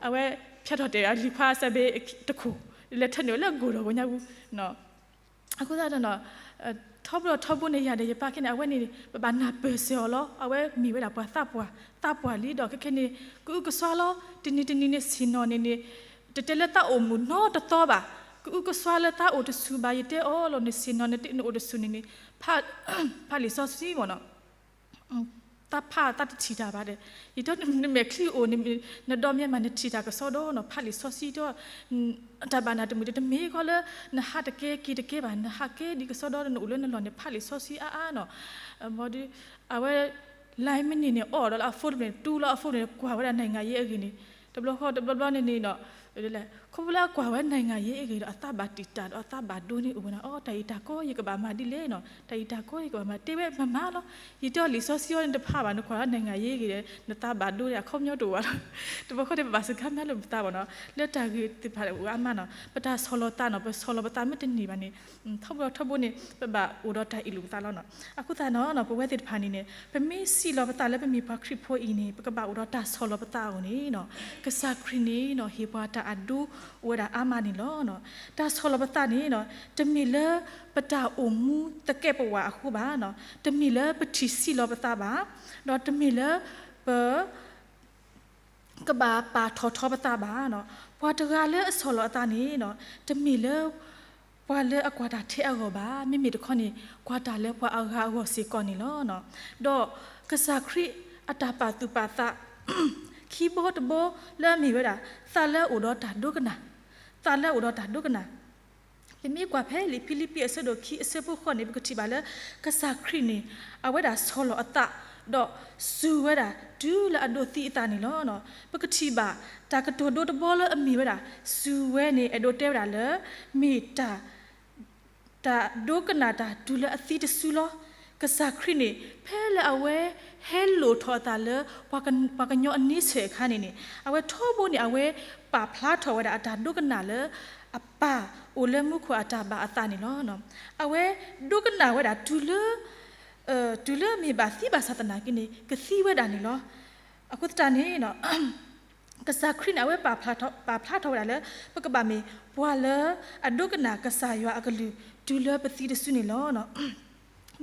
အဝဲဖၠါထီၣ်တဲာ်အလံၤခွါစဲးဘ့တခိၣ် လဲၤထၢနုာ်လၢဂိၢ်ဒီးဂီၤညါပူၤ အဃိသတးဒီး ထီဘိဒီးထီဘိန့ၣ် ယၤဒီးယပၢ်ခဲန့ၣ် အဝဲန့ၣ် ပဘၣ်နၢ်ပၢၢ်စၢၤအီၤလီၤ. အဝဲမ့ၢ်ဝဲဒၣ်ပှၤသးပှၢ် သးပှၢ်လံဒီး ခဲခဲန့ၣ် ကအုကစွါလီၤ. တနံၤတနံၤန့ၣ် ဆ့ၣ်နီၤန့ၣ်န့ၣ် တတဲလၢသးအိၣ်မုာ်နီတသီဘၣ်. ကအုကစွါလၢသးအိၣ်တဆူၣ်ဘၣ် ယတဲအီၤလီၤ. နဆ့ၣ်နီၤနအိၣ်တဆူၣ်န့ၣ်န့ၣ် ဖးလံာ်စီဆှံမ့ၢ်နီၤ သးဖးသးတထံၣ်တၢ်ဘၣ်ဒီး ယတဲနမဲာ်ချံအိၣ် နဒီမါမး နထံၣ်တၢ်ကစီဒီနီၤ ဖးလံာ်စီဆှံဒီး တၢ်ဘၣ်နၢ်တမုာ်ဒီး တမ့ၢ်ကီလၢ နဟးတကဲက့ၤတကဲဘၣ် နဟးကဲဒ်ကစီဒီ နအိၣ်လၢနလီၢ်န့ၣ် ဖးလံာ်စီဆှံအါအါနီၤ ဘီဒုး အဝဲ လၢမနုၤန့ၣ် အီၣ်ဒီးလၢအ phone တဖျၢၣ်န့ၣ် တူၢ်လီၤအ phone န့ၣ် ကွၢ်ဝဲဒၣ် နိုင်ငံရေး အဂ့ၢ်န့ၣ် တဘျီဃီတဘျီဘျီန့ၣ်န့ၣ်နီၤ ခီဖျိလၢအကွၢ်ဝဲ နိုင်ငံရေး အဂ့ၢ်ဒီး အသးဘၣ်တံာ်တာ်ဒီး အသးဘၣ်ဒိန့ၣ်အိၣ်ဝဲဒၣ် အီ တၢ်အံၤတၢ်ကီ ယကဘၣ်မၤဒ်လဲၣ်နီၤ တၢ်အံၤတၢ်ကီ ယကဘၣ်မၤ တဲဝဲမၤမၤလီၤ ယတဲအီၤလံာ်စီဆှံအီၤန့ၣ်တဖးဘၣ် နကွၢ်လၢ နိုင်ငံရေး အဂ့ၢ်ဒီး နသးဘၣ်ဒိန့ၣ် အခီပညီတအိၣ်ဘၣ်လီၤ တဘျီဃီန့ၣ် ပဘၣ်စကားများ လၢပသးဘၣ်နီၤ လၢတၢ်ဂ့ၢ်သ့ၣ်တဖၣ်အိၣ်အါမးနီၤ ပတၢ်ဆီၣ်လီၤသးနီၤ ပဆီၣ်လီၤပသးမ့ၢ်တန့ၢ်ဘၣ်န့ၣ် ထီဘိထီဘိန့ၣ် ပဘၣ်အိၣ်ဒီးတၢ်အ့ၣ်လိာ်ပသးလီၤနီၤ အဃိသတးနီၤ ပဝဲသ့ၣ်တဖၣ်န့ၣ်န့ၣ် ပမ့ၢ်စံးလီၤပသးလၢပမ့ၢ်ပှၤခရံာ်ဖိအံၤန့ၣ် ပကဘၣ်အိၣ်ဒီးတၢ်ဆီၣ်လီၤပသးအဂီၢ်န့ၣ်နီၤ ကစၢ်ခရံာ်န့ၣ်နီၤ ဟ့ၣ်ပှၤတၢ်အဒိအိၣ်ဝဲဒၣ်အါမးန့ၣ်လီၤ. တၢ်ဆီၣ်လီၤပသးန့ၣ်နီၤ တမ့ၢ်လၢပတၢ်အိၣ်မူသကဲးပဝးအဃိဘၣ်နီၤ တမ့ၢ်လၢပထံၣ်ဆံးလီၤပသးဘၣ် ဒီးတမ့ၢ်လၢပ ကဘၣ်ပာ်ထီၣ်ထီပသးဘၣ်နီၤ ပှၤတဂၤလၢအဆီၣ်လီၤအသးန့ၣ်နီၤ တမ့ၢ်လၢ ပှၤလၢအကွၢ်တၢ်ထဲအဂီၢ်ဘၣ် မ့မ့ၢ်တခီန့ၣ် ကွၢ်တၢ်လၢပှၤအဂၤအဂီၢ်စ့ၢ်ကီးန့ၣ်လီၤ. ဒီးကစၢ်ခရံာ်အတၢ်ပာ်သူၣ်ပာ်သး ခံဘီတဘီလၢအမ့ၢ်ဝဲဒၣ် သးလၢအအိၣ်ဒီးတၢ်ဒိကနၣ် သးလၢအအိၣ်ဒီးတၢ်ဒိကနၣ် ပမ့ၢ်ကွၢ်ဖဲလံာ်ဖံလံးပံးအဆၢဒိၣ်ခံအဆၢဖိဃိးန့ၣ် ပကထံၣ်ဘၣ်လၢ ကစၢ်ခရံာ်န့ၣ် အဝဲဒၣ်ဆီၣ်လီၤအသး ဒီးစူၢ်ဝဲဒၣ်တုၤလၢအဒိးသံအသးန့ၣ်လီၤ. ပကထံၣ်ဘၣ်တၢ်ကတိၤဒိတဘီလၢအမ့ၢ်ဝဲဒၣ် စူၢ်ဝဲန့ၣ် အဲၣ်ဒိးတဲဝဲဒၣ်လၢ မ့ၢ်တၢ် တၢ်ဒိကနၣ်တၢ်တုၤလၢအသံတစုလီၤ. ကစၢ်ခရံာ်န့ၣ် ဖဲလၢအဝဲဟဲလိာ်ထီၣ်အသးလၢ ပှၤကညီအန့ဆၢၣ်အခါန့ၣ်န့ၣ် အဝဲထီဘိန့ၣ် အဝဲပာ်ဖျါထီၣ်ဝဲဒၣ်အတၢ်ဒိကနၣ်လၢ အပၢ်အိၣ်လၢမူခိၣ်အတၢ်ဘၣ်အသးန့ၣ်လီၤ. အဝဲဒိကနၣ်ဝဲဒၣ်တုၤလၢ တုၤလၢမ့ၢ်ဘၣ်သံဘၣ်ဆၣ်သနာ်က့န့ၣ် ကသံဝဲဒၣ်န့ၣ်လီၤ. အဃိသတးန့ၣ် ကစၢ်ခရံာ်န့ၣ် အဝဲပာ်ဖျါထီၣ်ဝဲဒၣ်လၢ ပကဘၣ်မ့ၢ်ပှၤလၢအဒိကနၣ်ကစၢ်ယွၤအကလုၢ် တုၤလၢပသံတစုန့ၣ်လီၤ.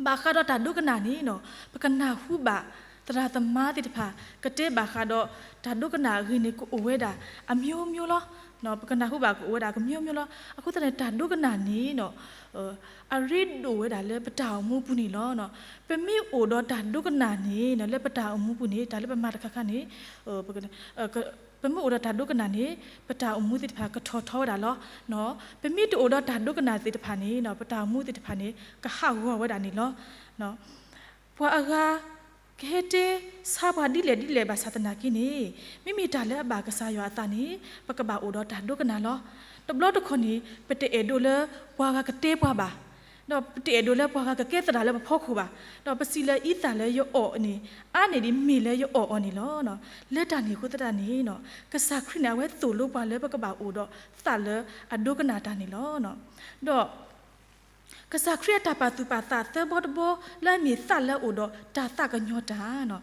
ဘၣ်ဃးဒီးတၢ်ဒိကနၣ်န့ၣ် ပကနၢ်ဟူဘၣ်သရၣ်သမါသ့ၣ်တဖၣ် ကတဲဘၣ်ဃးဒီးတၢ်ဒိကနၣ်အဂ့ၢ်န့ၣ် ကအိၣ်ဝဲဒၣ်အမျိုးမျိုးလီၤ. ပကနၢ်ဟူဘၣ်ကအိၣ်ဝဲဒၣ်ကမျိုးမျိုးလီၤ. အဃိသတးန့ၣ် တၢ်ဒိကနၣ်န့ၣ် အရ့ဒိၣ်ဝဲဒၣ်လၢပတၢ်အိၣ်မူပူၤန့ၣ်လီၤ. ပမ့ၢ်အိၣ်ဒီးတၢ်ဒိကနၣ်န့ၣ် လၢပတၢ်အိၣ်မူပူၤန့ၣ် တၢ်လၢပမၤတခါခါန့ၣ် ပမ့ၢ်အိၣ်ဒီးတၢ်ဒိကနၣ်န့ၣ် ပတၢ်အိၣ်မူသ့ၣ်တဖၣ်ကထီၣ်ထီဝဲဒၣ်လီၤ. ပမ့ၢ်တအိၣ်ဒီးတၢ်ဒိကနၣ်သ့ၣ်တဖၣ်န့ၣ် ပတၢ်အိၣ်မူသ့ၣ်တဖၣ်န့ၣ် ကဟးဂီၤဝဲဒၣ်န့ၣ်လီၤ. ပှၤအဂၤ ကဟဲတဲဆါပှၤဒ်လဲၣ်ဒ်လဲၣ်ဘၣ်ဆၣ်သနာ်က့န့ၣ် မ့မ့ၢ်တၢ်လၢအဘၣ်ကစၢ်ယွၤအသးန့ၣ် ပကဘၣ်အိၣ်ဒီးတၢ်ဒိကနၣ်လီၤ. တဘျီတခီၣ်န့ၣ် ပတအဲၣ်ဒိးလၢပှၤဂၤကတဲပှၤဘၣ်, ဒီးပတအဲၣ်ဒိးလၢပှၤဂၤကကဲသရၣ်လၢပဖီခိၣ်ဘၣ်, ဒီးပစံးလၢအံၤသးလၢယအီၣ်န့ၣ် အါန့ၢ်ဒံးမ့ၢ်လၢယအီၣ်အီၤန့ၣ်လီၤ. လၢတၢ်န့ၣ်အဃိသတးန့ၣ် ကစၢ်ခရံာ်န့ၣ် အဝဲသိၣ်လိပှၤလၢပကဘၣ်အိၣ်ဒီးသးလၢအဒိကနၣ်တၢ်န့ၣ်လီၤ. ဒီး ကစၢ်ခရံာ်အတၢ်ပာ်သူၣ်ပာ်သးသၢဘီတဘီလၢအမ့ၢ်သးလၢအအိၣ်ဒီးတၢ်သးကညီၤတၢ်,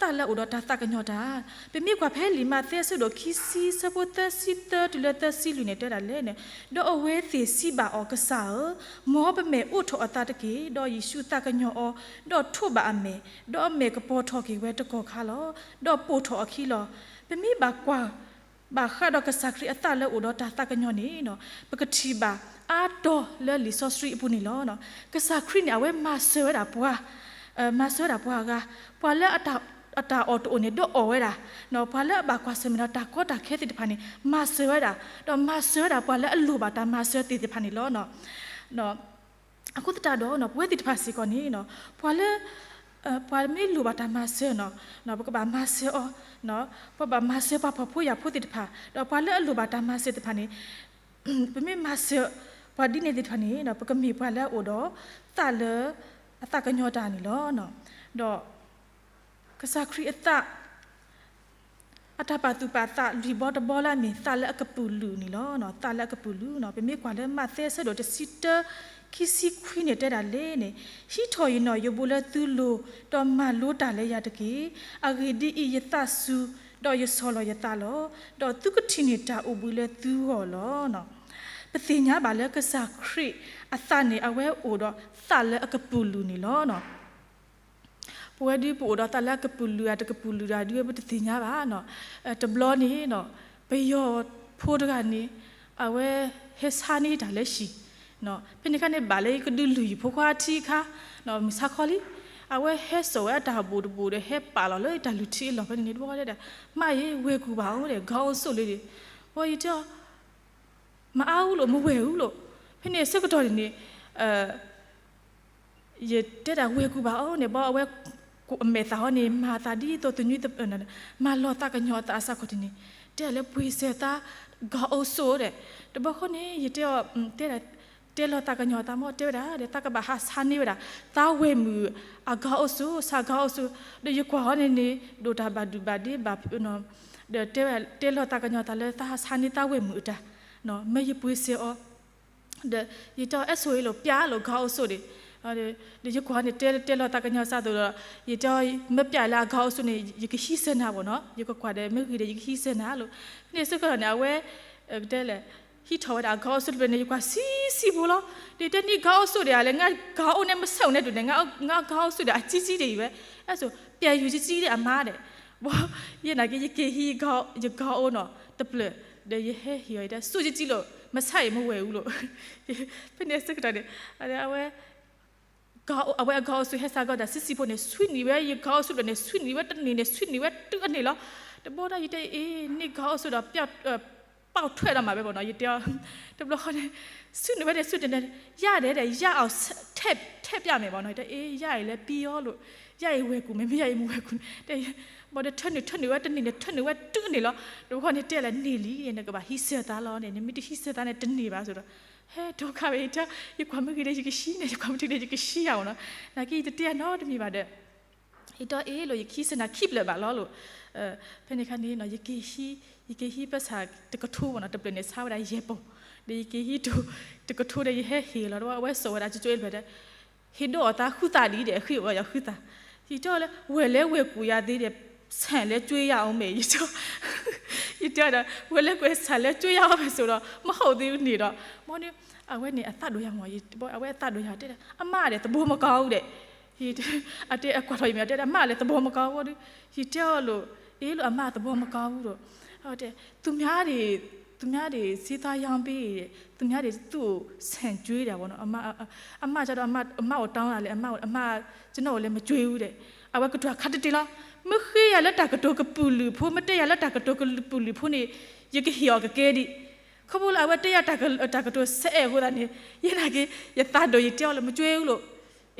သးလၢအအိၣ်ဒီးတၢ်သးကညီၤတၢ်, ပမ့ၢ်ကွၢ်ဖဲလံာ်မးသဲအဆၢဒိၣ်ခံဆံ ဆၢဖိသၢဆံသၢတုၤလၢသၢဆံလွံၢ်န့ၣ် တဲဒၣ်လဲၣ်န့ၣ်, ဒီးအဝဲသ့ၣ်စံးဘၣ်အီၤ, ကစၢ်ဧၢ, မ်ပမဲာ်အိးထီၣ်အသးတက့ၢ်. ဒီးယ့ၣ်ၡူးသးကညီၤအီၤ, ဒီးထိးဘၣ်အမဲာ်, ဒီးအမဲာ်ကပီၤထီၣ်က့ၤဝဲတကီၢ်ခါလီၤ. ဒီးပိာ်ထီၣ်အခံလီၤ. ပမ့ၢ်ဘၣ်ကွၢ် ဘၣ်ဃးဒီးကစၢ်ခရံာ်အသးလၢအအိၣ်ဒီးတၢ်သးကညီၤန့ၣ် ပကထံၣ်ဘၣ်အါတီၤလၢလံာ်စီဆှံအပူၤန့ၣ်လီၤ. ကစၢ်ခရံာ်န့ၣ် အဝဲမၤစၢၤဝဲဒၣ်ပှၤ, မၤစၢၤဝဲဒၣ်ပှၤဂၤ, ပှၤလၢအတၢ်အီၣ်တအိၣ်န့ၣ် ဒီးအီၣ်ဝဲဒၣ်, ပှၤလၢအဘၣ်ကွၢ်ဆၢၣ်မဲာ်ဒီးတၢ်ကီတၢ်ခဲသ့ၣ်တဖၣ်န့ၣ် မၤစၢၤဝဲဒၣ်, ဒီးမၤစၢၤဝဲဒၣ်ပှၤလၢအလိၣ်ဘၣ်တၢ်မၤစၢၤသ့ၣ်တဖၣ်န့ၣ်လီၤ. အဃိသတးဒီး ပဝဲသ့ၣ်တဖၣ်စ့ၢ်ကီးန့ၣ် ပှၤလၢ ပှၤမ့ၢ်လိၣ်ဘၣ်တၢ်မၤစၢၤန့ၣ် ပကဘၣ်မၤစၢၤအီၤ, ပဘၣ်မၤစၢၤပှၤဖှီၣ်ဖိယာ်ဖိသ့ၣ်တဖၣ်, ဒီးပှၤလၢအလိၣ်ဘၣ်တၢ်မၤစၢၤသ့ၣ်တဖၣ်န့ၣ် ပမ့ၢ်မၤစၢၤပှၤဒ်န့ၣ်သ့ၣ်တဖၣ်န့ၣ် ပကမ့ၢ်ပှၤလၢအအိၣ်ဒီးသးလၢအသးကညီၤတၢ်န့ၣ်လီၤ. ဒီး ကစၢ်ခရံာ်အသး အတၢ်ပာ်သူၣ်ပာ်သးလွံၢ်ဘီတဘီလၢအမ့ၢ် သးလၢအကပုာ်လုာ်န့ၣ်လီၤ. သးလၢအကပုာ်လုာ်န့ၣ် ပမ့ၢ်ကွၢ်လၢမးသဲအဆၢဒိၣ်တဆံတၢ ခံဆံခွံန့ၣ် တဲဒၣ်လဲၣ်န့ၣ်, ဟံးထီၣ်ယနီၣ်ယိးဘိလၢသုလိၤ, ဒီးမၤလိတၢ်လၢယၤတက့ၢ်. အဂ့ၢ်ဒ်အံၤ, ယသးစူၤ, ဒီးယဆီၣ်လီၤယသးလီၤ. ဒီးသုကထံၣ်န့ၢ်တၢ်အိၣ်ဘှံးလၢသုဂီၢ်လီၤ. ပသ့ၣ်ညါဘၣ်လၢကစၢ်ခရံာ်အသးန့ၣ် အဝဲအိၣ်ဒီးသးလၢအကပုာ်လုာ်န့ၣ်လီၤ. ပဝဲဒုးပအိၣ်ဒီးသးလၢအကပုာ်လုာ်ဧါ တကပုာ်လုာ်ဧါဒုး ပတသ့ၣ်ညါဘၣ်. တဘျီန့ၣ် ပယီၤဖိတဂၤန့ၣ် အဝဲဟဲဆါန့ၢ်တၢ်လၢဟံၣ်, ဖဲန့ၣ်အခါန့ၣ် ဘၣ်လၢယကဒုးလုၢ်ယဖိခွါထံအခါ, မုၢ်ဆါခီလံ, အဝဲဟဲစိာ်ဝဲအတၢ်ဘူးတဘူးဒီး ဟဲပာ်လီၤလၢတၢ်လုၢ်ထံအလီၢ်ဖဲန့ၣ်န့ၣ် တဘျီဃီတဲဒၣ်, မးယဲ ဝဲၢ်ကူၣ်ဘၣ်အိၣ်ဒီး ဂီၤအိၣ်ဆိးလံဒီး, ဘီယတဲအီၤ မအါအူလိာ် မဝဲၢ်အူလိာ်, ဖဲန့ၣ်အဆၢကတီၢ်န့ၣ်န့ၣ် ယတဲဒၣ်ဝဲၢ်ကူၣ်ဘၣ်အိၣ်န့ၣ် ဘီအဝဲ အမဲာ်သၣ်ဟီန့ၣ် မၤသးဒ်သိးသနွံ မၤလီၤသးကညီၤအသးအစးခီၣ်ထံးန့ၣ် တဲလၢပှ့ၤစၢၤသး ဂီၤအိၣ်ဆိးဒီး, တဘျီဃီန့ၣ် ယတဲအီၤ တဲဒၣ် တဲလီၤသးကညီၤအသးမ့ၢ် တဲဝဲဒၣ်ဒီး သးကဘၣ်ဟးဆါန့ၢ်ဝဲဒၣ် သးဝဲၢ်မုၣ်အဂီၤအိၣ်ဆိး ဆါဂီၤအိၣ်ဆိး, ဒီးယကွၢ်ဟီန့ၣ်န့ၣ် ဒိၣ်တၢ်ဘၣ်ဒုၣ်ဘၣ်ဒ့ဘၣ် ဒီးတဲဝဲ တဲလီၤသးကညီၤသးလၢသးဟးဆါန့ၢ်သးဝဲၢ်မုၣ်အတၢ် မ့ၢ်ယပှ့ၤစၢၤအီၤ ဒီးယတဲအီၤ အဲၣ်ဆိၣ်အ့ၣ်လိာ် ပျဲလိာ်ဂီၤအိၣ်ဆိးဒီး, ဒီးယကွၢ်န့ၣ် တဲတဲလီၤသးကညီၤစးသိးဒီး ယတဲအီၤ မ့ၢ်ပျဲလၢအဂီၤအိၣ်ဆိးန့ၣ် ယကဟံးစၢၤနၤဘၣ်နီၤ, ယကကွၢ်ဒီးမ့ၢ်ဂ့ၤဒီး ယကဟံးစၢၤနၤလိာ်, ဖဲန့ၣ်အဆၢကတီၢ်န့ၣ် အဝဲ တဲလဲၣ် ဟံးထီၣ်ဝဲဒၣ်အဂီၤအိၣ်ဆိးတဖျၢၣ်န့ၣ် ယကွၢ်ဆံးဆံးဖိလီၤ, ဒီးတဲန့ၢ်ဂီၤအိၣ်ဆိးဒီး အလဲၤငါဂီၤအိၣ်န့ၣ် မဆဲးအိၣ်န့ၣ်ဒုးန့ၣ် ငါဂီၤအိၣ်ဆိးဒီး အကၠံကၠံဒ်အံၤဝဲ, အဲၣ်ဆိၣ် ပျဲယူၤကၠံကၠံဒီးအမါဒီး ဘီ ယဲနာ်က့ ယက့ၤဟံးယဂီၤအိၣ်နီၤ တဖျၢၣ်, ဒီးယဟဲဟ့ၣ်အီၤ ယတဲ ဆိးကၠံကၠံလိာ် မဆါအံၤမဝဲၢ်အူလိာ်, ဖဲန့ၣ်အဆၢကတီၢ်န့ၣ် အဝဲ အဝဲအဂီၤအိၣ်ဆိးဟဲဆါဂီၤတၢ်ဆံးဆံးဖိန့ၣ် ဆွံနံၤဝဲ ယဂီၤအိၣ်ဆိးတဖျၢၣ်န့ၣ် ဆွံနံၤဝဲတန့ၢ်န့ၣ် ဆွံနံၤဝဲတုၤအန့ၣ်လီၤ, တဘျီဒီးယတဲအ့ၣ် န့ၢ်ဂီၤအိၣ်ဆိးဒီး ပျောက်ထွက်တော့မှာပဲပေါ့နော် ယတဲအီၤ, တဘျီဃီန့ၣ် ဆွံနံၤဝဲန့ၣ် ဆွံနံၤန့ၣ် ရတယ်တဲ့ ရအောင် ထည့် ထည့်ပြမယ်ပေါ့နော် ယတဲအ့ၣ် ရအံၤလဲၤပံအီၤလိာ်, ရအံၤဝဲၢ်ကူၣ် မ့မ့ၢ်ရအံၤမဝဲၢ်ကူၣ်န့ၣ် တဲ ဘီဒီး ထၢနုာ် ထၢနုာ်ဝဲတန့ၢ်န့ၣ် ထၢနုာ်ဝဲတုၤန့ၣ်လီၤ, တဘျီဃီန့ၣ် တဲလဲၣ်န့ၢ်လံ နကဘၣ်ဟံးစၢၤသးလီၤန့ၣ် နမ့ၢ်တဟံးစၢၤသးန့ၣ် တန့ၢ်ဘၣ်ဆိးဒီး, ဟဲ ဒိခါဝဲ ယတဲ ယကွၢ်မ့ၢ်ဂ့ၤဒီး ယကဟံးန့ၣ် ယကွၢ်မ့ၢ်ထံးဒီး ယကဟံးယၤအိၣ်နီၤ, နာ်က့ ယတတဲအနီတမံၤဘၣ်ဒီး ယတဲအီၤအ့ၣ်လိာ် ယကဟံးစၢၤနၤခံဖျၢၣ်ဘၣ်လီၤလိာ်, ဖဲန့ၣ်အခါန့ၣ်နီၤ ယက့ၤဟံး ယက့ၤဟံးပၢဆၣ်တကထိပေါ့နော် တဖျၢၣ်န့ၣ် ဆါဝဲဒၣ်ယဲၢ်ပီၢ်, ဒီးယက့ၤဟံးတကထိဒီး ယဟဲဟ့ၣ်လီၤဒီး အဝဲစိာ်ဝဲဒၣ်ကၠိကၠိအ့ၣ်တဖျၢၣ်ဒီး ဟ့ၣ်ဒိၣ်အီၤသးဃုသးဒ်ဒီး ဃ့ၢ်အီၤယၤဃုသး, ယတဲအီၤလၢ ဝဲၢ်လဲၤဝဲၢ်ကူၣ်ယၤသ့ဒီး ဆၣ်လဲၤကွၢ်ယၤအီၤမဲာ် ယတဲအီၤဒီး ဝဲၢ်လဲၤကွၢ်ဆၣ်လဲၤကွၢ်ယၤအီၤမဲာ်ဆိးဒီး မဟီၣ်သ့န့ၣ်ဒီး မ်န့ၣ် အဝဲန့ၣ်အသးဒိၣ်ယၤမး အဝဲအသးဒိၣ်ယၤတဲဒၣ် အမါဒီးသဘိမကီအူဒီး အတဲအကွၢ်ထီၣ်ယမဲာ်တဲဒၣ် အမါလဲၤသဘိမကီအူဒီး ယတဲအီၤလိာ် အ့ၣ်လိာ်အမါသဘိမကီအူဒီး တဲ သူများတွေ သူများတွေ ဈေးသွားရောင်းပြီး သူများတွေ သူ့ကို ဆန်ကျွေးတာပေါ့နော်. အမ အ အ အမကျတော့ အမ အမအိုတောင်းတာလေ အမ အမ ကျွန်တော့်ကိုလည်း မကျွေးဘူးတဲ့. အဝဲကတိၤခါတတ့ၢ်လီၤ. မ့ၢ်ဃ့ယၤလၢတၢ်ကတိၤကပုာ်လုးဖိ မ့ၢ်တဲယၤလၢတၢ်ကတိၤကပုာ်လုးဖိန့ၣ် ယကဟ့ၣ်အီၤကကဲဒံး. ခီဖျိလၢအဝဲတဲယၤတၢ်က တၢ်ကတိၤဆဲးအဲၣ်အဃိသတးန့ၣ် ယဲနာ်က့ ယသးဒိၣ်ယတဲအီၤလၢ မကျွေးဘူးလို့.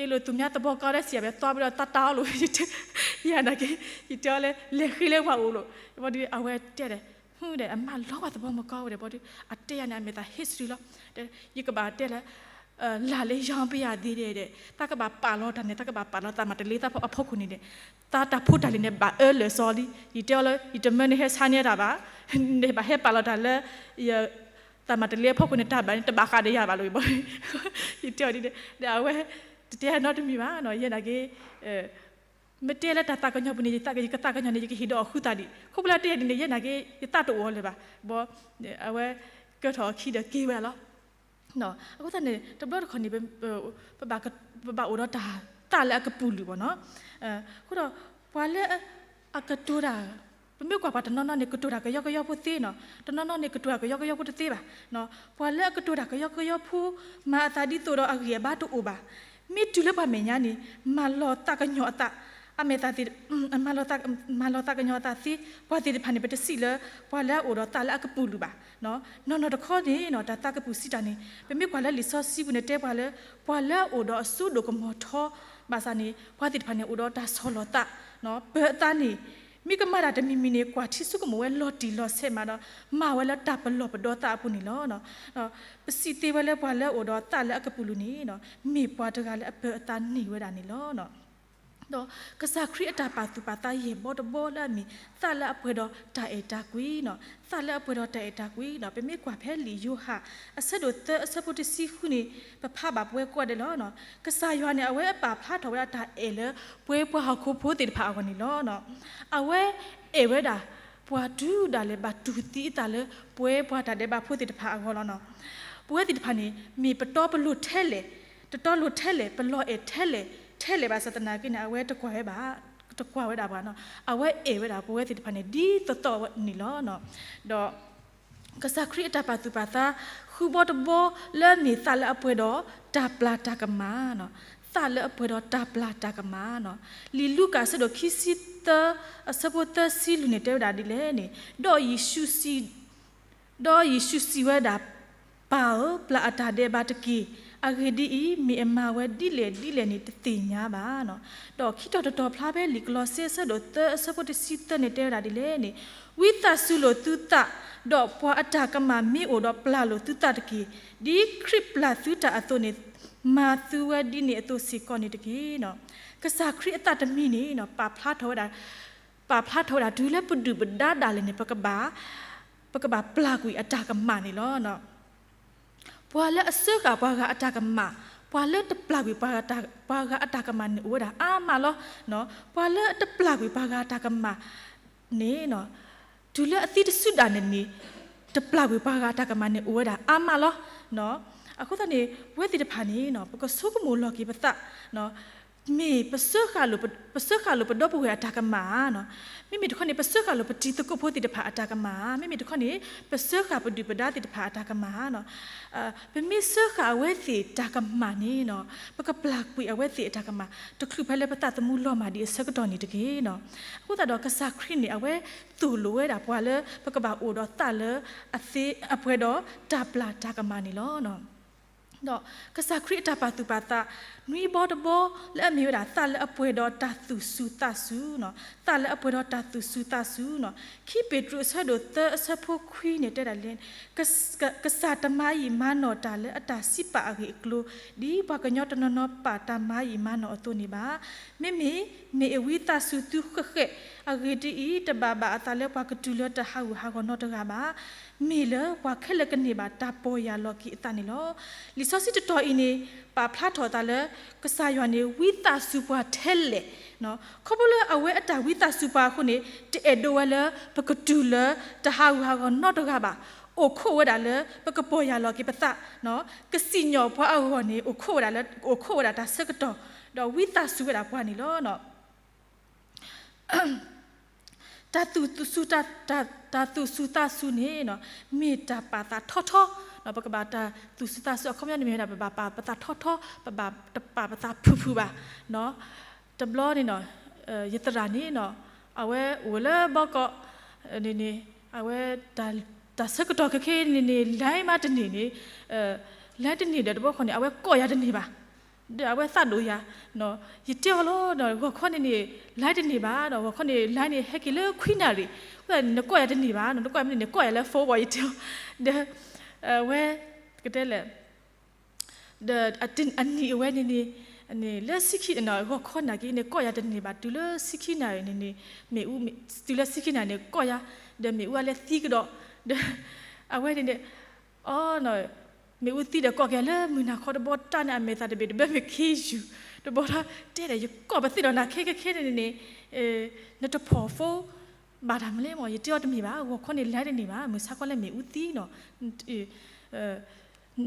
အ့ၣ်လိာ် သူများသဘောကောင်းတဲ့ဆီပဲ သွားပြီးတော့ တၢ်တၢ်အီၤလို့ ယတဲ ယဲနာ်က့ ယတဲအီၤလၢ လဲၤဃ့လၢပှၤအိၣ်လို့ ဘၣ်ဒီး အဝဲတဲဒီး ဟူဒီး အမါလီၤဘၣ်သဘောမကီဝဲဒီး ဘၣ်ဒီး အတဲယၤန့ၣ် အမဲာ်သးဟ့ၣ်စရံလီၤ. ဒီး ယကဘၣ်တဲလၢ လာ်လၢယီပယၤသ့ဒီး တၢ်ကဘၣ်ပာ်လီၤတၢ်န့ၣ် တၢ်ကဘၣ်ပာ်လီၤသးမၤတလ့သးအဖီခိၣ်န့ၣ်ဒီး တၢ်တၢ်ဖိတၢ်လံၤန့ၣ် ဘၣ်အၢလၢာ်စီလံ. ယတဲအီၤလၢ ယတမၢန့ၣ်ဟဲဆါန့ၢ်တၢ်ဘၣ်, န့ၣ်ဘၣ်ဟဲပာ်လီၤတၢ်လၢ ယ သးမၤတလ့အဖီခိၣ်န့ၣ် တၢ်ဘၣ်န့ၣ် တဘၣ်ဃးဒီးယၤဘၣ်လီၤ. ယတဲအီၤဒ်န့ၣ် ဒီးအဝဲ တတဲအနီတမံၤဘၣ်နီၤ ယဲနာ်က့ မ့ၢ်တဲလၢတၢ်သးကညီၤပူၤန့ၣ် ယသးကညီၤန့ၣ် ယကဟ့ၣ်ဒီးအီၤဃုသးဒံး ခီဖျိလၢတဲယၤဒ်န့ၣ် ယဲနာ်က့ ယသးတအိၣ်လၢၤဘၣ် ဘီ အဝဲ ကၢထီၣ်အခံဒီးက့ၤဝဲဒၣ်လီၤ. အဃိသတးန့ၣ် တဘျီတခီၣ်န့ၣ် ပဘၣ်အိၣ်ဒီးတၢ်သးလၢအကပုာ်လုးဘၣ်နီၤ. အဃိဒီး ပှၤလၢအကတိၤတၢ် ပမ့ၢ်ကွၢ်ပှၤတနီၤနီၤန့ၣ် ကတိၤတၢ်ကယီကယီဖိသ့နီၤ, တနီၤနီၤန့ၣ် ကတိၤတၢ်ကယီကယီဖိတသ့ဘၣ်. ပှၤလၢအကတိၤတၢ်ကယီကယီဖိ မၤအသးဒ်သိးဒီးအဂံၢ်အဘါတအိၣ်ဘၣ်. မ့ၢ်တုၤလၢပှၤမဲာ်ညါန့ၣ် မၤလီၤသးကညီၤအသး အမဲာ်သးသ့ၣ် မၤလီၤသးကညီၤအသးသ့ ပှၤသ့ၣ်တဖၣ်န့ၣ် ပတစံးလၢ ပှၤလၢအအိၣ်ဒီးသးလၢအကပုာ်လုးဘၣ်. နီၢ်နီၢ်တခီန့ၣ် တၢ်သးကပုာ်စံးတၢ်န့ၣ် ပမ့ၢ်ကွၢ်လၢလံာ်စီဆှံပူၤန့ၣ် တဲပှၤလၢ ပှၤလၢအအိၣ်ဒီးအစိဒိၣ်ကမီၤထီ ဘၣ်ဆၣ်န့ၣ် ပှၤသ့ၣ်တဖၣ်န့ၣ် အိၣ်ဒီးတၢ်ဆီၣ်လီၤသး ပၢၤအသးန့ၣ် မ့ၢ်ကမၤတၢ်တမံၤမံၤန့ၣ် ကွၢ်ထံဆိကမိၣ်ဝဲလီၤတံၢ်လီၤဆဲးမးဒီး မၤဝဲလၢတၢ်ပလီၢ်ပဒီသးအပူၤန့ၣ်လီၤ. ပစံးသ့ဝဲလၢပှၤလၢအအိၣ်ဒီးသးလၢအကပုာ်လုးန့ၣ် မ့ၢ်ပှၤတဂၤလၢအပၢၤအသးန့ၢ်ဝဲဒၣ်န့ၣ်လီၤ. ဒီးကစၢ်ခရံာ်အတၢ်ပာ်သူၣ်ပာ်သးယဲၢ်ဘီတဘီလၢအမ့ၢ် သးလၢအပှဲၤဒီးတၢ်အဲၣ်တၢ်ကွံနီၤ, သးလၢအပှဲၤဒီးတၢ်အဲၣ်တၢ်ကွံနီၤ, ပမ့ၢ်ကွၢ်ဖဲလံာ်ယိၤဟၣ် အဆၢဒိၣ်သၢ အဆၢဖိတဆံဃုန့ၣ် ပဖးဘၣ်ပဝဲကိးဂၤဒဲးလီၤ. ကစၢ်ယွၤန့ၣ် အဝဲအပာ်ဖျါထီၣ်ဝဲဒၣ်တၢ်အဲၣ်လၢ ပဝဲပှၤဟီၣ်ခိၣ်ဖိသ့ၣ်တဖၣ်အဂီၢ်န့ၣ်လီၤ. အဝဲအဲၣ်ဝဲဒၣ် ပှၤတုၤဒၣ်လဲာ်ဘၣ်တူၢ်သံအသးလၢ ပဝဲပှၤတၢ်ဒဲးဘးဖိသ့ၣ်တဖၣ်အဂီၢ်လီၤ. ပဝဲသ့ၣ်တဖၣ်န့ၣ် မ့ၢ်ပတီပလိၤထဲလဲၣ်, တတီလိၤထဲလဲၣ်, ပလီၤအဲၣ်ထဲလဲၣ်, ထဲလဲၣ်ဘၣ်ဆၣ်သနာ်က့န့ၣ် အဝဲတကွၢ်ဝဲဘၣ်, တကွၢ်ဝဲဒၣ်ပှၤနီၤ, အဝဲအဲၣ်ဝဲဒၣ်ပဝဲသ့ၣ်တဖၣ်န့ၣ် ဒ်သိးသိးန့ၣ်လီၤ. ဒီး ကစၢ်ခရံာ်အတၢ်ပာ်သူၣ်ပာ်သး ဃုဘီတဘီလၢအမ့ၢ်သးလၢအပှဲၤဒီးတၢ်ပျၢ်တၢ်ကမၣ်နီၤ, သးလၢအပှဲၤဒီးတၢ်ပျၢ်တၢ်ကမၣ်နီၤ. လံာ်လူၤကၣ်အဆၢဒိၣ်ခံဆံသၢ အဆၢဖိသၢဆံလွံၢ်န့ၣ် တဲဝဲဒၣ်ဒ်လဲၣ်န့ၣ်, ဒီးယ့ၣ်ၡူးစံး ဒီးယ့ၣ်ၡူးစံးဝဲဒၣ်, ပၢ်ဧၢ, ပျၢ်အတၢ်ဒဲးဘးတက့ၢ်. အဂ့ၢ်ဒ်အံၤ, မ့ၢ်အမၤဝဲဒ်လဲၣ်ဒ်လဲၣ်န့ၣ် တသ့ၣ်ညါဘၣ်နီၤ. ဒီးခံတီၤတတီၤဖျါဖဲလံာ်ကလီးစဲအဆၢဒိၣ်သၢ အဆၢဖိတဆံသၢန့ၣ် တဲဝဲဒၣ်ဒ်လဲၣ်န့ၣ်, ဝံသးစူၤလိာ်သုသး, ဒီးပှၤအတၢ်ကမၣ်မ့ၢ်အိၣ်ဒီးပျၢ်လိာ်သုသးတက့ၢ်. ဒ်ခရံာ်ပျၢ်သုတၢ်အသိးန့ၣ် မၤသုဝဲဒ်န့ၣ်အသိးစ့ၢ်ကီးန့ၣ်တက့ၢ်နီၤ. ကစၢ်ခရံာ်အသးတမံၤန့ၣ်နီၤ ပာ်ဖျါထီၣ်ဝဲဒၣ် ပာ်ဖျါထီၣ်ဝဲဒၣ် တုၤလၢပဒုၣ်ပဒါဒၣ်လဲာ်န့ၣ် ပကဘၣ် ပကဘၣ်ပျၢ်ကွံာ်အတၢ်ကမၣ်န့ၣ်လီၤ. ပှၤလၢအစၢဃာ်ပှၤဂၤအတၢ်ကမၣ်, ပှၤလၢတပျၢ်ကွံာ်ပှၤဂၤအတၢ်ကမၣ်န့ၣ် အိၣ်ဝဲဒၣ်အါမးလီၤ. ပှၤလၢတပျၢ်ကွံာ်ပှၤဂၤအတၢ်ကမၣ်န့ၣ် တုၤလၢအသံတစုဒၣ်န့ၣ်န့ၣ် တပျၢ်ကွံာ်ပှၤဂၤအတၢ်ကမၣ်န့ၣ် အိၣ်ဝဲဒၣ်အါမးလီၤ. အဃိသတးန့ၣ် ပဝဲသ့ၣ်တဖၣ်န့ၣ် ပကဆိကမိၣ်လီၤက့ၤပသး မ့ၢ်ပစၢဃာ်လိာ် ပစၢဃာ်လိာ်ပဒီပုၢ်ဝဲၢ်အတၢ်ကမၣ်ဧါ. မ့မ့ၢ်တခီန့ၣ် ပစၢဃာ်လိာ်ပတံၤသကိးဖိသ့ၣ်တဖၣ်အတၢ်ကမၣ်ဧါ. မ့မ့ၢ်တခီန့ၣ် ပစၢဃာ်ပဒုၣ်ပဒါသ့ၣ်တဖၣ်အတၢ်ကမၣ်ဧါ. ပမ့ၢ်စၢဃာ်အဝဲသ့ၣ်တၢ်ကမၣ်န့ၣ်နီၤ ပကပျၢ်ကွံာ်အဝဲသ့ၣ်အတၢ်ကမၣ် တချုးဖဲလၢပသးသမူလီၤမၢ်ဒံးအဆၢကတီၢ်န့ၣ်တက့ၢ်နီၤ. အဃိသတးဒီးကစၢ်ခရံာ်န့ၣ် အဝဲသိၣ်လိဝဲဒၣ်ပှၤလၢ ပကဘၣ်အိၣ်ဒီးသးလၢအသ့အပှဲၤဒီးတၢ်ပျၢ်တၢ်ကမၣ်န့ၣ်လီၤ. ဒီးကစၢ်ခရံာ်အတၢ်ပာ်သူၣ်ပာ်သး နွံဘီတဘီ လၢအမ့ၢ်ဝဲဒၣ်သးလၢအပှဲၤဒီးတၢ်သူၣ်စူၤသးစူၤနီၤ, သးလၢအပှဲၤဒီးတၢ်သူၣ်စူၤသးစူၤနီၤ. ခံပ့းတရူးအဆၢဒိၣ်သၢအဆၢဖိခွံန့ၣ် တဲဒၣ်လဲၣ်, ကစၢ်တမၤယံာ်မၤနီၢ်တၢ်လၢအတၢ်စံးပာ်အဂ့ၢ်အကျိၤ, ဒ်ပှၤကညီတနီၤနီၤပာ်တၢ်မၤယံာ်မၤနီၢ်အသိးန့ၣ်ဘၣ်. မ့မ့ၢ် မ့ၢ်အဝံသးစူၤသုဃဲးဃဲး, အဂ့ၢ်ဒ်အံၤ, တဘၣ်ဘၣ်အသးလၢပှၤကတုၤလၢတၢ်ဟးဂူာ်ဟးဂီၤနီတဂၤဘၣ်. မ့ၢ်လၢပှၤခဲလၢာ်ကန့ၢ်ဘၣ်တၢ်ပီၢ်ယၢ်လီၤက့ၤအသးန့ၣ်လီၤ. လံာ်စီဆှံတတီၤအံၤန့ၣ် ပာ်ဖျါထီၣ်အသးလၢ ကစၢ်ယွၤန့ၣ် ဝံသးစူၤပှၤထဲလဲၣ်, ခီဖျိလၢအဝဲအတၢ်ဝံသးစူၤပှၤအဃိန့ၣ် တအဲၣ်ဒိးဝဲလၢ ပကတုၤလၢတၢ်ဟးဂူာ်ဟးဂီၤနီတဂၤဘၣ်. အိၣ်ခိးဝဲဒၣ်လၢ ပကပီၢ်ယၢ်လီၤက့ၤပသး, ကစံၣ်ညီၣ်ပှၤအဂီၢ်န့ၣ် အိၣ်ခိးဝဲဒၣ်လၢ အိၣ်ခိးဝဲဒၣ်တၢ်ဆၢကတီၢ်, ဒီးဝံသးစူၤဝဲဒၣ်ပှၤန့ၣ်လီၤ. တၢ်သူၣ်စူၤ တၢ်သူၣ်စူၤသးစူၤန့ၣ် မ့ၢ်တၢ်ပာ်သးထီထီ, ပကဘၣ်တၢ်သူၣ်စူၤသးစူၤအခီပညီန့ၣ်မ့ၢ်ဝဲဒၣ် ပဘၣ်ပာ်ပသးထီထီ, ပဘၣ်တပာ်ပသးဖုၣ်ဖုၣ်ဘၣ်. တဘျီန့ၣ် ယသရၣ်န့ၣ် အဝဲအိၣ်လၢဘီကီးန့ၣ်န့ၣ် အဝဲ တၢ်ဆၢကတီၢ်ခဲခဲန့ၣ်န့ၣ် လဲမးတန့ၢ်န့ၣ် လဲတန့ၢ်ဒီးတဘျီဃီန့ၣ် အဝဲကိးယၤတန့ၢ်ဘၣ်. ဒီးအဝဲသးဒိၣ်ယၤ, ယတဲအီၤလီၤ, ဂီၤခီန့ၣ်န့ၣ် လဲတန့ၢ်ဘၣ်ဒီး ဂီၤခီန့ၣ် လဲန့ၣ် ဟဲက့ၤလၢခွံနၣ်ရံၣ်, အဃိသတးန့ၣ် နကိးယၤတန့ၢ်ဘၣ်, နကိးယၤမ့ၢ်န့ၣ် နကိးယၤလၢ phone ဘၣ် ယတဲအီၤ, ဒီး အဝဲ ကတဲလဲၣ် ဒီးအနံၤအဝဲန့ၣ်န့ၣ် လၢဆံခံ ဂီၤခီနၢ်က့န့ၣ် ကိးယၤတန့ၢ်ဘၣ်, တုၤလၢဆံခံနၣ်ရံၣ်န့ၣ်န့ၣ် မ့ၣ်အူ တုၤလၢဆံခံနၣ်ရံၣ်န့ၣ် ကိးယၤ, ဒီးမ့ၣ်အူအလဲသံကဒီး, ဒီး အဝဲန့ၣ်န့ၣ် အီ မ့ၣ်အူသံဒီးကိးက့ၤလၢမုၢ်နၤခီတဘီတၢ်န့ၣ် အမဲာ်သၣ်တဘ့ၣ်တဘၣ်မ့ၢ်ခ့ယူၤ, တဘီတၢ်တဲဒီး ယကိးပသ့ၣ်နီၣ်နၤခဲခဲခဲန့ၣ်န့ၣ် နတဖီၣ် phone ဘၣ်တၢ်မနုၤလဲၣ်မၢ်, ယတဲအီၤတမ့ၢ်ဘၣ်, ဂီၤခီန့ၣ်လဲတန့ၢ်ဘၣ်, မုၢ်ဆါခီလၢမ့ၣ်အူသံနီၣ်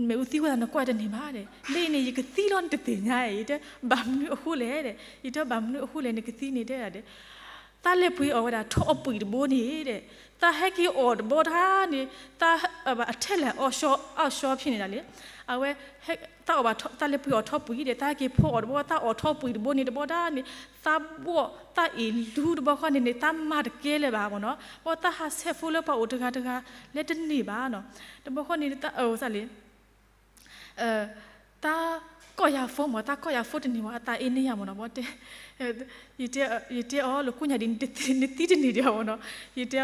မ့ၣ်အူသံဝဲသတးနကိးတန့ၢ်ဘၣ်ဒီး လၢအံၤန့ၣ် ယကသံလီၤနတသ့ၣ်ညါ, ယတဲဘၣ်မနုၤအဃိလဲၣ်ဒီး ယတဲဘၣ်မနုၤအဃိလဲၣ် နကသံန့ၣ်တဲဒၣ်ဒီး သးလဲၤပှ့ၤအီၣ်ဝဲဒၣ်ထိးအီၣ်ပှံၣ်တဘိန့ၣ်ဒီး သးဟဲက့ၤအီၣ်တဘီတၢ်န့ၣ် သးအထဲလဲၣ်အီၣ်ရှီ အီၣ်ရှီဖဲန့ၣ်ဒၣ်လဲၣ်, အဝဲ သးအီၣ်ဘၣ် သးလဲၤပှ့ၤအီၣ်ထိးပှံၣ်ဒီး သးဟဲက့ၤဖိးအီၣ်တဘီ သးအီၣ်ထိးပှံၣ်တဘိန့ၣ်တဘီတၢ်န့ၣ် သးဘီၣ်သးအ့ၣ်လူတဘီဃီန့ၣ်န့ၣ် သးမၤတကဲလၢၤဘၣ်မၢ်နီၤ, ဘီသးဟးဆဲး phone လၢပှၤအိၣ်တဂၤတဂၤ လဲတန့ၢ်ဘၣ်နီၤ, တဘီဃီန့ၣ် သး သးလံ သးကိးယၤ phone မၢ်, သးကိးယၤ phone တန့ၢ်မၢ်, အသးအ့န့ၢ်ယၤမၢ်နီၤ, ဘီတဲ ယတဲအီၤ လၢကိးညါဒ် နသံတန့ၢ်ဒံးမၢ်နီၤ, ယတဲ ဒီးတဘီဃီန့ၣ် အဝဲ ယတဲ နအီၣ်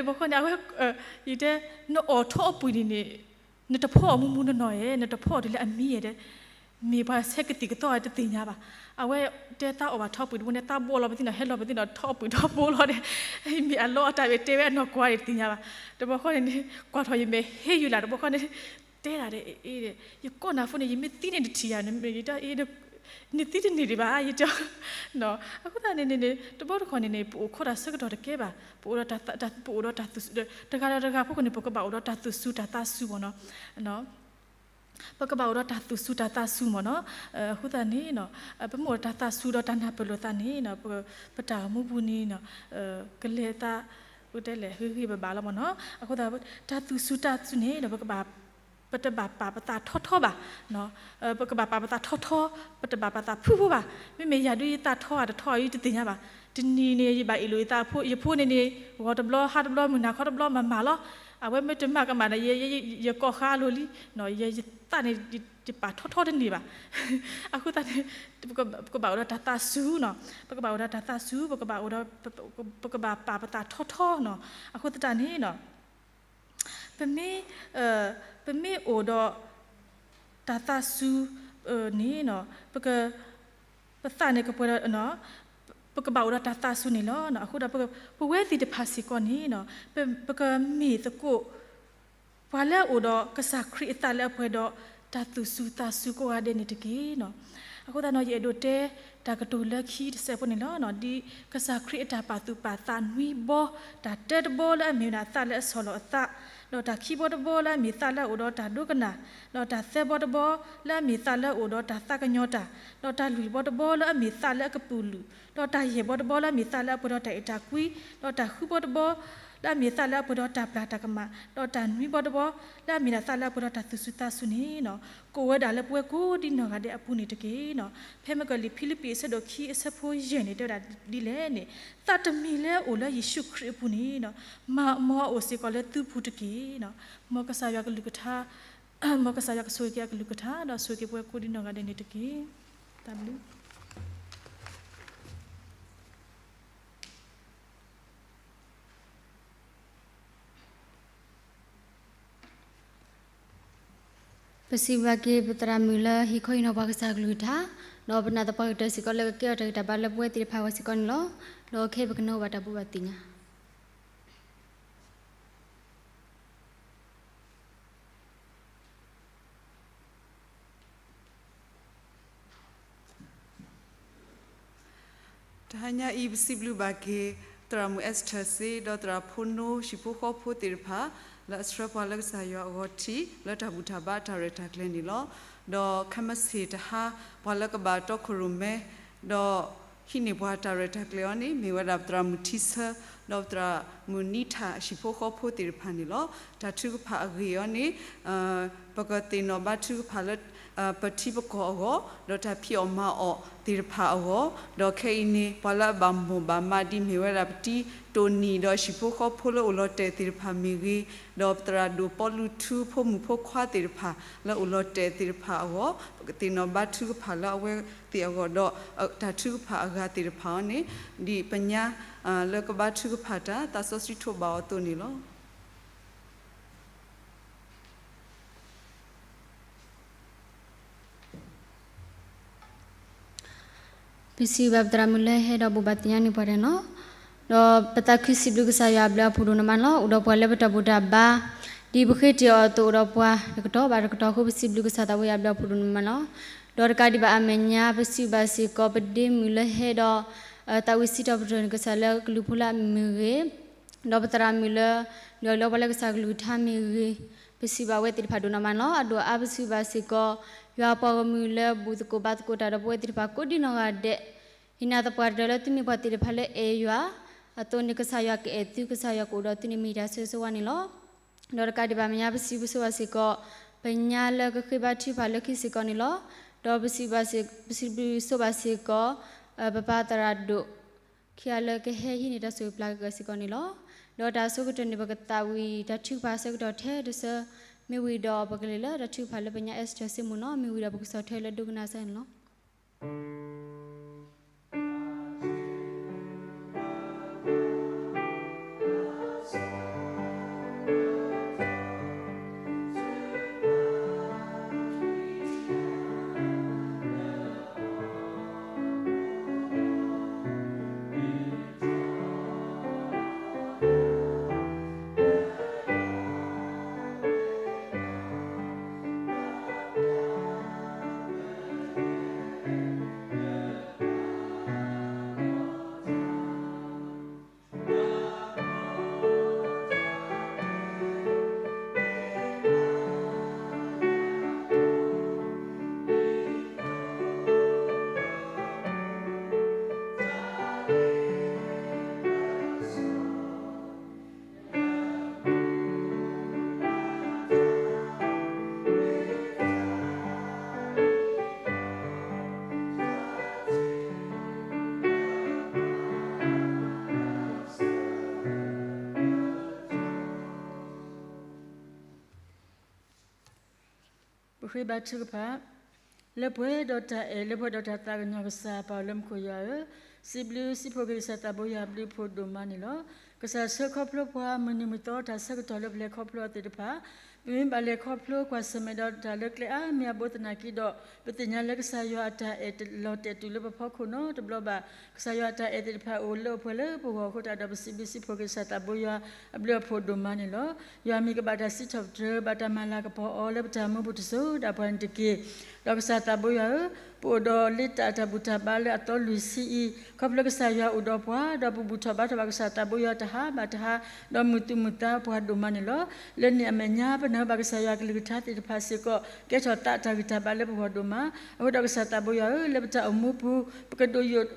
ထိးအီၣ်ပှံၣ်န့ၣ်န့ၣ် နတဖိးအီၣ်မူမူနီၢ်နီၢ်ဧါ, နတဖိးအီၣ်တုၤလၢအမံဧါဒီး မ့ၢ်ပှၤဆဲးကသံၣ်ကသီတသ့ၣ်ညါဘၣ်, အဝဲတဲသးအီၣ်ဘၣ်ထိးပှံၣ်တဘိန့ၣ် သးဘီၣ်လီၤပသံနီၣ် ဟဲလီၤပသံနီၣ် ထိးအီၣ်ပှံၣ်ထိးဘိလီၤဒီး မ့ၢ်အလီအတၢ်မ့ၢ်တဲဝဲအနီၢ်ကွၢ်န့ၣ်တသ့ၣ်ညါဘၣ်, တဘီဃီန့ၣ်န့ၣ် ကွၢ်ထီၣ်ယမဲာ်ဟ့ယုာ်လၢ် တဘီဃီန့ၣ် တဲဒၣ်ဒီး အ့ ယကိးနၤ phone န့ၣ် ယမ့ၢ်သံန့ၣ်တထံၣ်ယၤ, နသံတန့ၢ်ဒံးဘၣ် ယတဲ အဃိသတးန့ၣ်န့ၣ် တဘီတခီၣ်န့ၣ်န့ၣ် ပအိၣ်ခိးတၢ်ဆၢကတီၢ်တကဲဘၣ်, ပအိၣ်ဒီးတၢ် ပအိၣ်ဒီးတၢ်သူၣ် တဂၤဒီးတဂၤဖိဃိန့ၣ် ပကဘၣ်အိၣ်ဒီးတၢ်သူၣ်စူၤတၢ်သးစူၤမၢ်နီၤ, ပကဘၣ်အိၣ်ဒီးတၢ်သူၣ်စူၤတၢ်သးစူၤမၢ်နီၤ, အဃိသတးန့ၣ် ပမ့ၢ်အိၣ်ဒီးတၢ်သးစူၤဒီးတၢ်နၢ်ပၢၢ်လိာ်သးန့ၣ် ပတၢ်အိၣ်မူပူၤန့ၣ် ကလဲၤသး ပတဲလဲၣ် ဂ့ၤဂ့ၤဘၣ်ဘၣ်လီၤမၢ်နီၤ, အဃိသတး တၢ်သူၣ်စူၤတၢ်သးစူၤန့ၣ် ပကဘၣ် ပတဘၣ်ပာ်ပသးထီထီဘၣ်, ပကဘၣ်ပာ်ပသးထီထီ, ပတဘၣ်ပာ်သးဖုၣ်ဖုၣ်ဘၣ်, မ့မ့ၢ်ယၤဒုးယသးထီဧါတထီဧါ ယတသ့ၣ်ညါဘၣ်, တနံၤန့ၣ် ယဘၣ်အ့ၣ်လိာ်ယသးဖိ ယဖိန့ၣ်န့ၣ် ဂီၤတဘျီ ဟါတဘျီ မုၢ်နၤခီတဘျီ မၤမၤလီၤ, အဝဲမ့ၢ်တမၤကမၣ်ဒီး ယကိးဃါလိာ်လံ, ယသးန့ၣ် ယပာ်ထီထီတန့ၢ်ဘၣ်, အဃိသတးန့ၣ် ပကဘၣ်အိၣ်ဒီးတၢ်သးစူၤနီၤ, ပကဘၣ်အိၣ်ဒီးတၢ်သးစူၤ, ပကဘၣ်အိၣ်ဒီး ပကဘၣ်ပာ်ပသးထီထီနီၤ, အဃိသတးန့ၣ် ပမ့ၢ် ပမ့ၢ်အိၣ်ဒီး တၢ်သးစူၤန့ၣ် ပက ပသးန့ၣ်ကပှဲၤဒီး ပကဘၣ်အိၣ်ဒီးတၢ်သးစူၤန့ၣ်လီၤ. အဃိဒီး ပဝဲသ့ၣ်တဖၣ်စ့ၢ်ကီးန့ၣ် ပကမ့ၢ်သကိး ပှၤလၢအအိၣ်ဒီးကစၢ်ခရံာ်အသးလၢအပှဲၤဒီး တၢ်သူၣ်စူၤသးစူၤကိးဂၤဒဲးန့ၣ်တက့ၢ်. အဃိသတးဒီး ယအဲၣ်ဒိးတဲ တၢ်ကတိၤလၢခံတစဲးဖိန့ၣ်လီၤ. ဒ်ကစၢ်ခရံာ်အတၢ်ပာ်သူၣ်ပာ်သးနွံဘီ, တၢ်တၢတဘီလၢအမ့ၢ်ဝဲဒၣ်သးလၢအဆီၣ်လီၤအသး, ဒီးတၢ်ခံဘီတဘီလၢအမ့ၢ်သးလၢအအိၣ်ဒီးတၢ်ဒိကနၣ်, ဒီးတၢ်သၢဘီတဘီလၢအမ့ၢ်သးလၢအအိၣ်ဒီးတၢ်သးကညီၤတၢ်, ဒီးတၢ်လွံၢ်ဘီတဘီလၢအမ့ၢ်သးလၢအကပုာ်လုး, ဒီးတၢ်ယဲၢ်ဘီတဘီလၢအမ့ၢ်သးလၢအပှဲၤဒီးတၢ်အဲၣ်တၢ်ကွံ, ဒီးတၢ်ဃုဘီတဘီလၢအမ့ၢ်သးလၢအပှဲၤဒီးတၢ်ပျၢ်တၢ်ကမၣ်, ဒီးတၢ်နွံဘီတဘီလၢအမ့ၢ်ဒၣ်သးလၢအပှဲၤဒီးတၢ်သူၣ်စူၤသးစူၤန့ၣ် ကိးဝဲဒၣ်လၢပဝဲကိးဒ်နီၢ်ဂၤဒဲးအပူၤန့ၣ်တက့ၢ်. ဖဲမ့ၢ်ကလံာ်ဖံလံးပံးအဆၢဒိၣ်ခံအဆၢဖိယဲၢ်န့ၣ် တဲဝဲဒၣ်ဒ်လဲၣ်န့ၣ်, သးတမံၤလၢအအိၣ်လၢယ့ၣ်ၡူးခရံာ်အပူၤန့ၣ် မၤအမီၤအအိၣ်စ့ၢ်ကီးလၢသုပူၤတက့ၢ်. မ်ကစၢ်ယွၤကလုၢ်ကထါ, မ်ကစၢ်ယွၤကဆိၣ်ဂ့ၤက့ၤအကလုၢ်ကထါ ဒီးဆိၣ်ဂ့ၤက့ၤပဝဲကိးဒ်နီၢ်ဂၤဒဲးန့ၣ်တက့ၢ်. တၢ်ဘျုး ပစံးဘျုးက့ၤပသရၣ်မုၣ်လၢဟ့ၣ်ခီဟ့ၣ်နီၤပှၤကစၢ်ကလုၢ်ကထါ, ဒီးပနာ်သပှၢ်ကတၢၢ်စ့ၢ်ကီးလၢကကဲထီၣ်တၢ်ဂံၢ်တၢ်ဘါလၢပဝဲသ့ၣ်တဖၣ်အဂီၢ်စ့ၢ်ကီးန့ၣ်လီၤ. ဒီးခဲအံၤပကနၢ်ဟူဘၣ်တၢ်ဘိးဘၣ်သ့ၣ်ညါ တဟါညါအံၤ ပစံးဘျုးဘၣ်က့ၤ သရၣ်မုၣ် Esther စ့ ဒီးသရၣ်ဖိနိ ဟံၣ်ဖိဃီဖိသ့ၣ်တဖၣ် လၢအဆှၢပှၤလၢကစၢ်ယွၤအဂီၢ်ထံး လၢတၢ်ဘူၣ်တၢ်ဘါတၢ်ရဲၣ်တၢ်ကျဲၤန့ၣ်လီၤ. ဒီးခဲမုၢ်ဆ့ၣ်တဟါ ပှၤလၢကဘၣ်တီခိၣ်ရိၣ်မဲ ဒီးဟံးန့ၢ်ပှၤတၢ်ရဲၣ်တၢ်ကျဲၤအီၤန့ၣ် မ့ၢ်ဝဲဒၣ်ပသရၣ်မုၣ်ထံဆၢ ဒီးပသရၣ်မုၣ်နံထၣ် ဟံၣ်ဖိဃီဖိသ့ၣ်တဖၣ်န့ၣ်လီၤ. တၢ်ထုကဖၣ်အဂ့ၢ်အီၤန့ၣ် ပကသ့ၣ်နီၣ်ဘါထုကဖၣ်လၢ ပထံပကီၢ်အဂီၢ် ဒီးတၢ်ဖံးအီၣ်မၤအီၣ်သ့ၣ်တဖၣ်အဂီၢ်, ဒီးခဲအံၤန့ၣ် ပှၤလၢအဘၣ်မိၢ်ဘၣ်မးဒ်မ့ၢ်ဝဲဒၣ် ပတံတိၢ်နံၣ် ဒီးဟံၣ်ဖိဃီဖိလၢအိၣ်လီၤတဲာ်သ့ၣ်တဖၣ်မ့ၢ်ဂ့ၤ, ဒီးပသရၣ်ဒိၣ်ပီလူးထူ ဖိမုၣ်ဖိခွါသ့ၣ်တဖၣ်လၢအိၣ်လီၤတဲာ်သ့ၣ်တဖၣ်အဂီၢ် ပကသ့ၣ်နီၣ်ဘါထုကဖၣ်လၢအဝဲသ့ၣ်အဂီၢ်ဒီး တၢ်ထုကဖၣ်အဂၤသ့ၣ်တဖၣ်အံၤန့ၣ် ဒ်ပညါ လၢကဘါထုကဖၣ်တၢ် သးစီဆှံထိးဘၣ်အီၤအသိးန့ၣ်လီၤ. ပစံးဘျုးပသရၣ်မုၣ်လၢဟဲဒီးဘိးဘၣ်သ့ၣ်ညါန့ၢ်ပှၤတနီၤ, ဒီးပသးခုစံးဘျုးကစၢ်ယွၤအဘျုးအဖှိၣ်ဒိၣ်နီၢ်မးန့ၣ်လီၤ. အိၣ်ဒီးပှၤလၢပတၢ်ဘူၣ်တၢ်ဘါ ဒ်ပဃ့တ့ၢ်အီၤအသိးအိၣ်ဒီးပှၤတကတီၢ်ဘၣ်တကတီၢ်အဃိ ပစံးဘျုးကစၢ်သးဝံၣ်အဘျုးအဖှိၣ်ဒိၣ်နီၢ်မးန့ၣ်လီၤ. ဒီးတကးဒံးဘၣ်အမဲာ်ညါ ပစံးဘျုးစ့ၢ်ကီး ပဒ့မုၣ်လၢဟဲဒီး သးဝံၣ်စံးထီၣ်ပတြၢၤန့ၣ် ကစၢ်လၢကလူၤဖိလၢအမ့ၢ်ဂ့ၤ ဒီးပသရၣ်မုၣ်လၢ ဒီးလၢပှၤလၢကစၢ်ကလုၢ်ကထါမ့ၢ်ဂ့ၤ, ပစံးဘၣ်ဝဲသ့ၣ်တဖၣ်ဒိၣ်နီၢ်မးန့ၣ်လီၤ. အဒိၣ်အါပစံးဘျုးစ့ၢ်ကီး ယွၤပှၤဂီၢ်မုၢ်လၢဘူၣ်သကိးဘါသကိးတၢ်ဒီးပဝဲသ့ၣ်တဖၣ်ကိးဒံနီၢ်ဂၤဒဲး, ဟ့ၣ်နၤသပှၢ်တၢၢ်လၢသုမ့ၢ်ပှၤသ့ၣ်တဖၣ်လၢအဲၣ်ယွၤအသိးန့ၣ် ကစၢ်ယွၤကအဲၣ်သု ကစၢ်ယွၤကအိၣ်ဒီးသုန့ၣ်မ့ၢ်တၢ်ဆိၣ်ဂ့ၤဆိၣ်ဝါန့ၣ်လီၤ. ဒီးတကးဒံးဘၣ်အမဲာ်ညါ ပစံးဘျုးဆိၣ်ဘၣ်စ့ၢ်ကီး ပညါလၢကဃ့ဘါထုကဖၣ်လၢခံစ့ၢ်ကီးန့ၣ်လီၤ. ဒီးပစံးဘျုးစ့ၢ်ကီး ပပၢ်သရၣ်ဒိၣ် ခံဂၤလၢကဟဲဟံးန့ၢ် တၢ်ဆိၣ်ဂ့ၤပျၢ်ကဂၢၢ်စ့ၢ်ကီးန့ၣ်လီၤ. ဒီးတၢ်အဆိကတၢၢ်န့ၣ် ပကသးဝံၣ်တၢ်ထုကဖၣ်အဆၢကတီၢ်ထဲတဆၢ, မ့ၢ်ဝံၤဒီးပကလဲၤလၢတၢ်ထုကဖၣ်လၢပညါ Esther စ့ၢ်မုၢ်နီၤ, မ့ၢ်ဝံၤဒီးပကဆီၣ်ထွဲလၢဒိကနၣ်စ့ၢ်န့ၣ်လီၤ. ပဃ့ဘါထုကဖၣ်, လၢပှဲၤဒီးတၢ်အဲၣ် လၢပှဲၤဒီးတၢ်သးကညီၤ ကစၢ်ပၢ်လၢမူခိၣ်ယွၤဧၢ, စံးဘျုးစံးဖှိၣ်က့ၤကစၢ်သးဘိယွၤအဘျုးအဖှိၣ်ဒိၣ်မးန့ၣ်လီၤ. ကစၢ်ဆှၢခီဖျိပှၤမုၢ်နံၤမုၢ်သီတၢ်ဆၢကတီၢ်လၢပလဲၤခီဖျိအီၤသ့ၣ်တဖၣ်, ပမ့ၢ်ဘၣ်လဲၤခီဖျိကွၢ်ဆၢၣ်မဲာ်ဒီးတၢ်လၢကျဲအါမံၤအဘိသနာ်က့ဒီး ပသ့ၣ်ညါလၢကစၢ်ယွၤအတၢ်အဲၣ်လီၤတဲာ်တုၤလၢပဖီခိၣ်နီတဘျီဘၣ်. ကစၢ်ယွၤအတၢ်အဲၣ်သ့ၣ်တဖၣ်အိၣ်လၢအိၣ်ပှဲၤလၢပဂီၢ်အဃိသတးဒီး ပစံးဘျုးစံးဖှိၣ်က့ၤကစၢ်သးဘိယွၤအဘျုးအဖှိၣ်ဒိၣ်မးန့ၣ်လီၤ. ယွၤမံၤကဘၣ်တၢ်စံးထီၣ်ပတြၢၤ ဘၣ်တၢ်မၤလၤကပီၤအီၤလၢပတၢ်မူပူၤတစိၤဒၣ်ပှၤန့ၣ်တက့ၢ်. ဒီးကစၢ်သးဘိယွၤဧၢ, ပအိၣ်ဒီးလ့တၢ်တၢ်ဘူၣ်တၢ်ဘါလၢအသီလွံၢ်ဆံအံၤ, ခီဖျိကစၢ်ယွၤအိၣ်ဒီးပှၤ, ဒီးပဘူၣ်ထီၣ်ဘါထီၣ်ဘၣ်ကစၢ်သးဘိယွၤတဟါဘၣ်တဟါ, ဒီးမုာ်သူၣ်မုာ်သးပှၤဒိၣ်မးန့ၣ်လီၤ. လၢန့ၣ်အမဲာ်ညါ ပနၢ်ဟူဘၣ်ကစၢ်ယွၤအကလုၢ်ကထါသ့ၣ်တဖၣ်စ့ၢ်ကီး ကဲထီၣ်သးတၢ်ဂံၢ်တၢ်ဘါလၢပဂီၢ်ဒိၣ်မး. အဃိဒီးကစၢ်သးဘိယွၤဧၢ, လၢပတၢ်အိၣ်မူပူၤ ပကဒိၣ်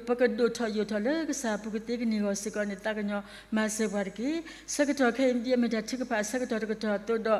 ထီၣ်ယိာ်ထီၣ်လၢကစၢ်အပူၤကသ့ကန့ၢ်အဂီၢ်စ့ၢ်ကီးန့ၣ် သးကညီၤမၤစၢၤပှၤတက့ၢ်. ဆၢကတီၢ်ခဲအံၤ ဒ်အမ့ၢ်တၢ်ထုကဖၣ်အဆၢကတီၢ်တကတီၢ်အသိးဒီး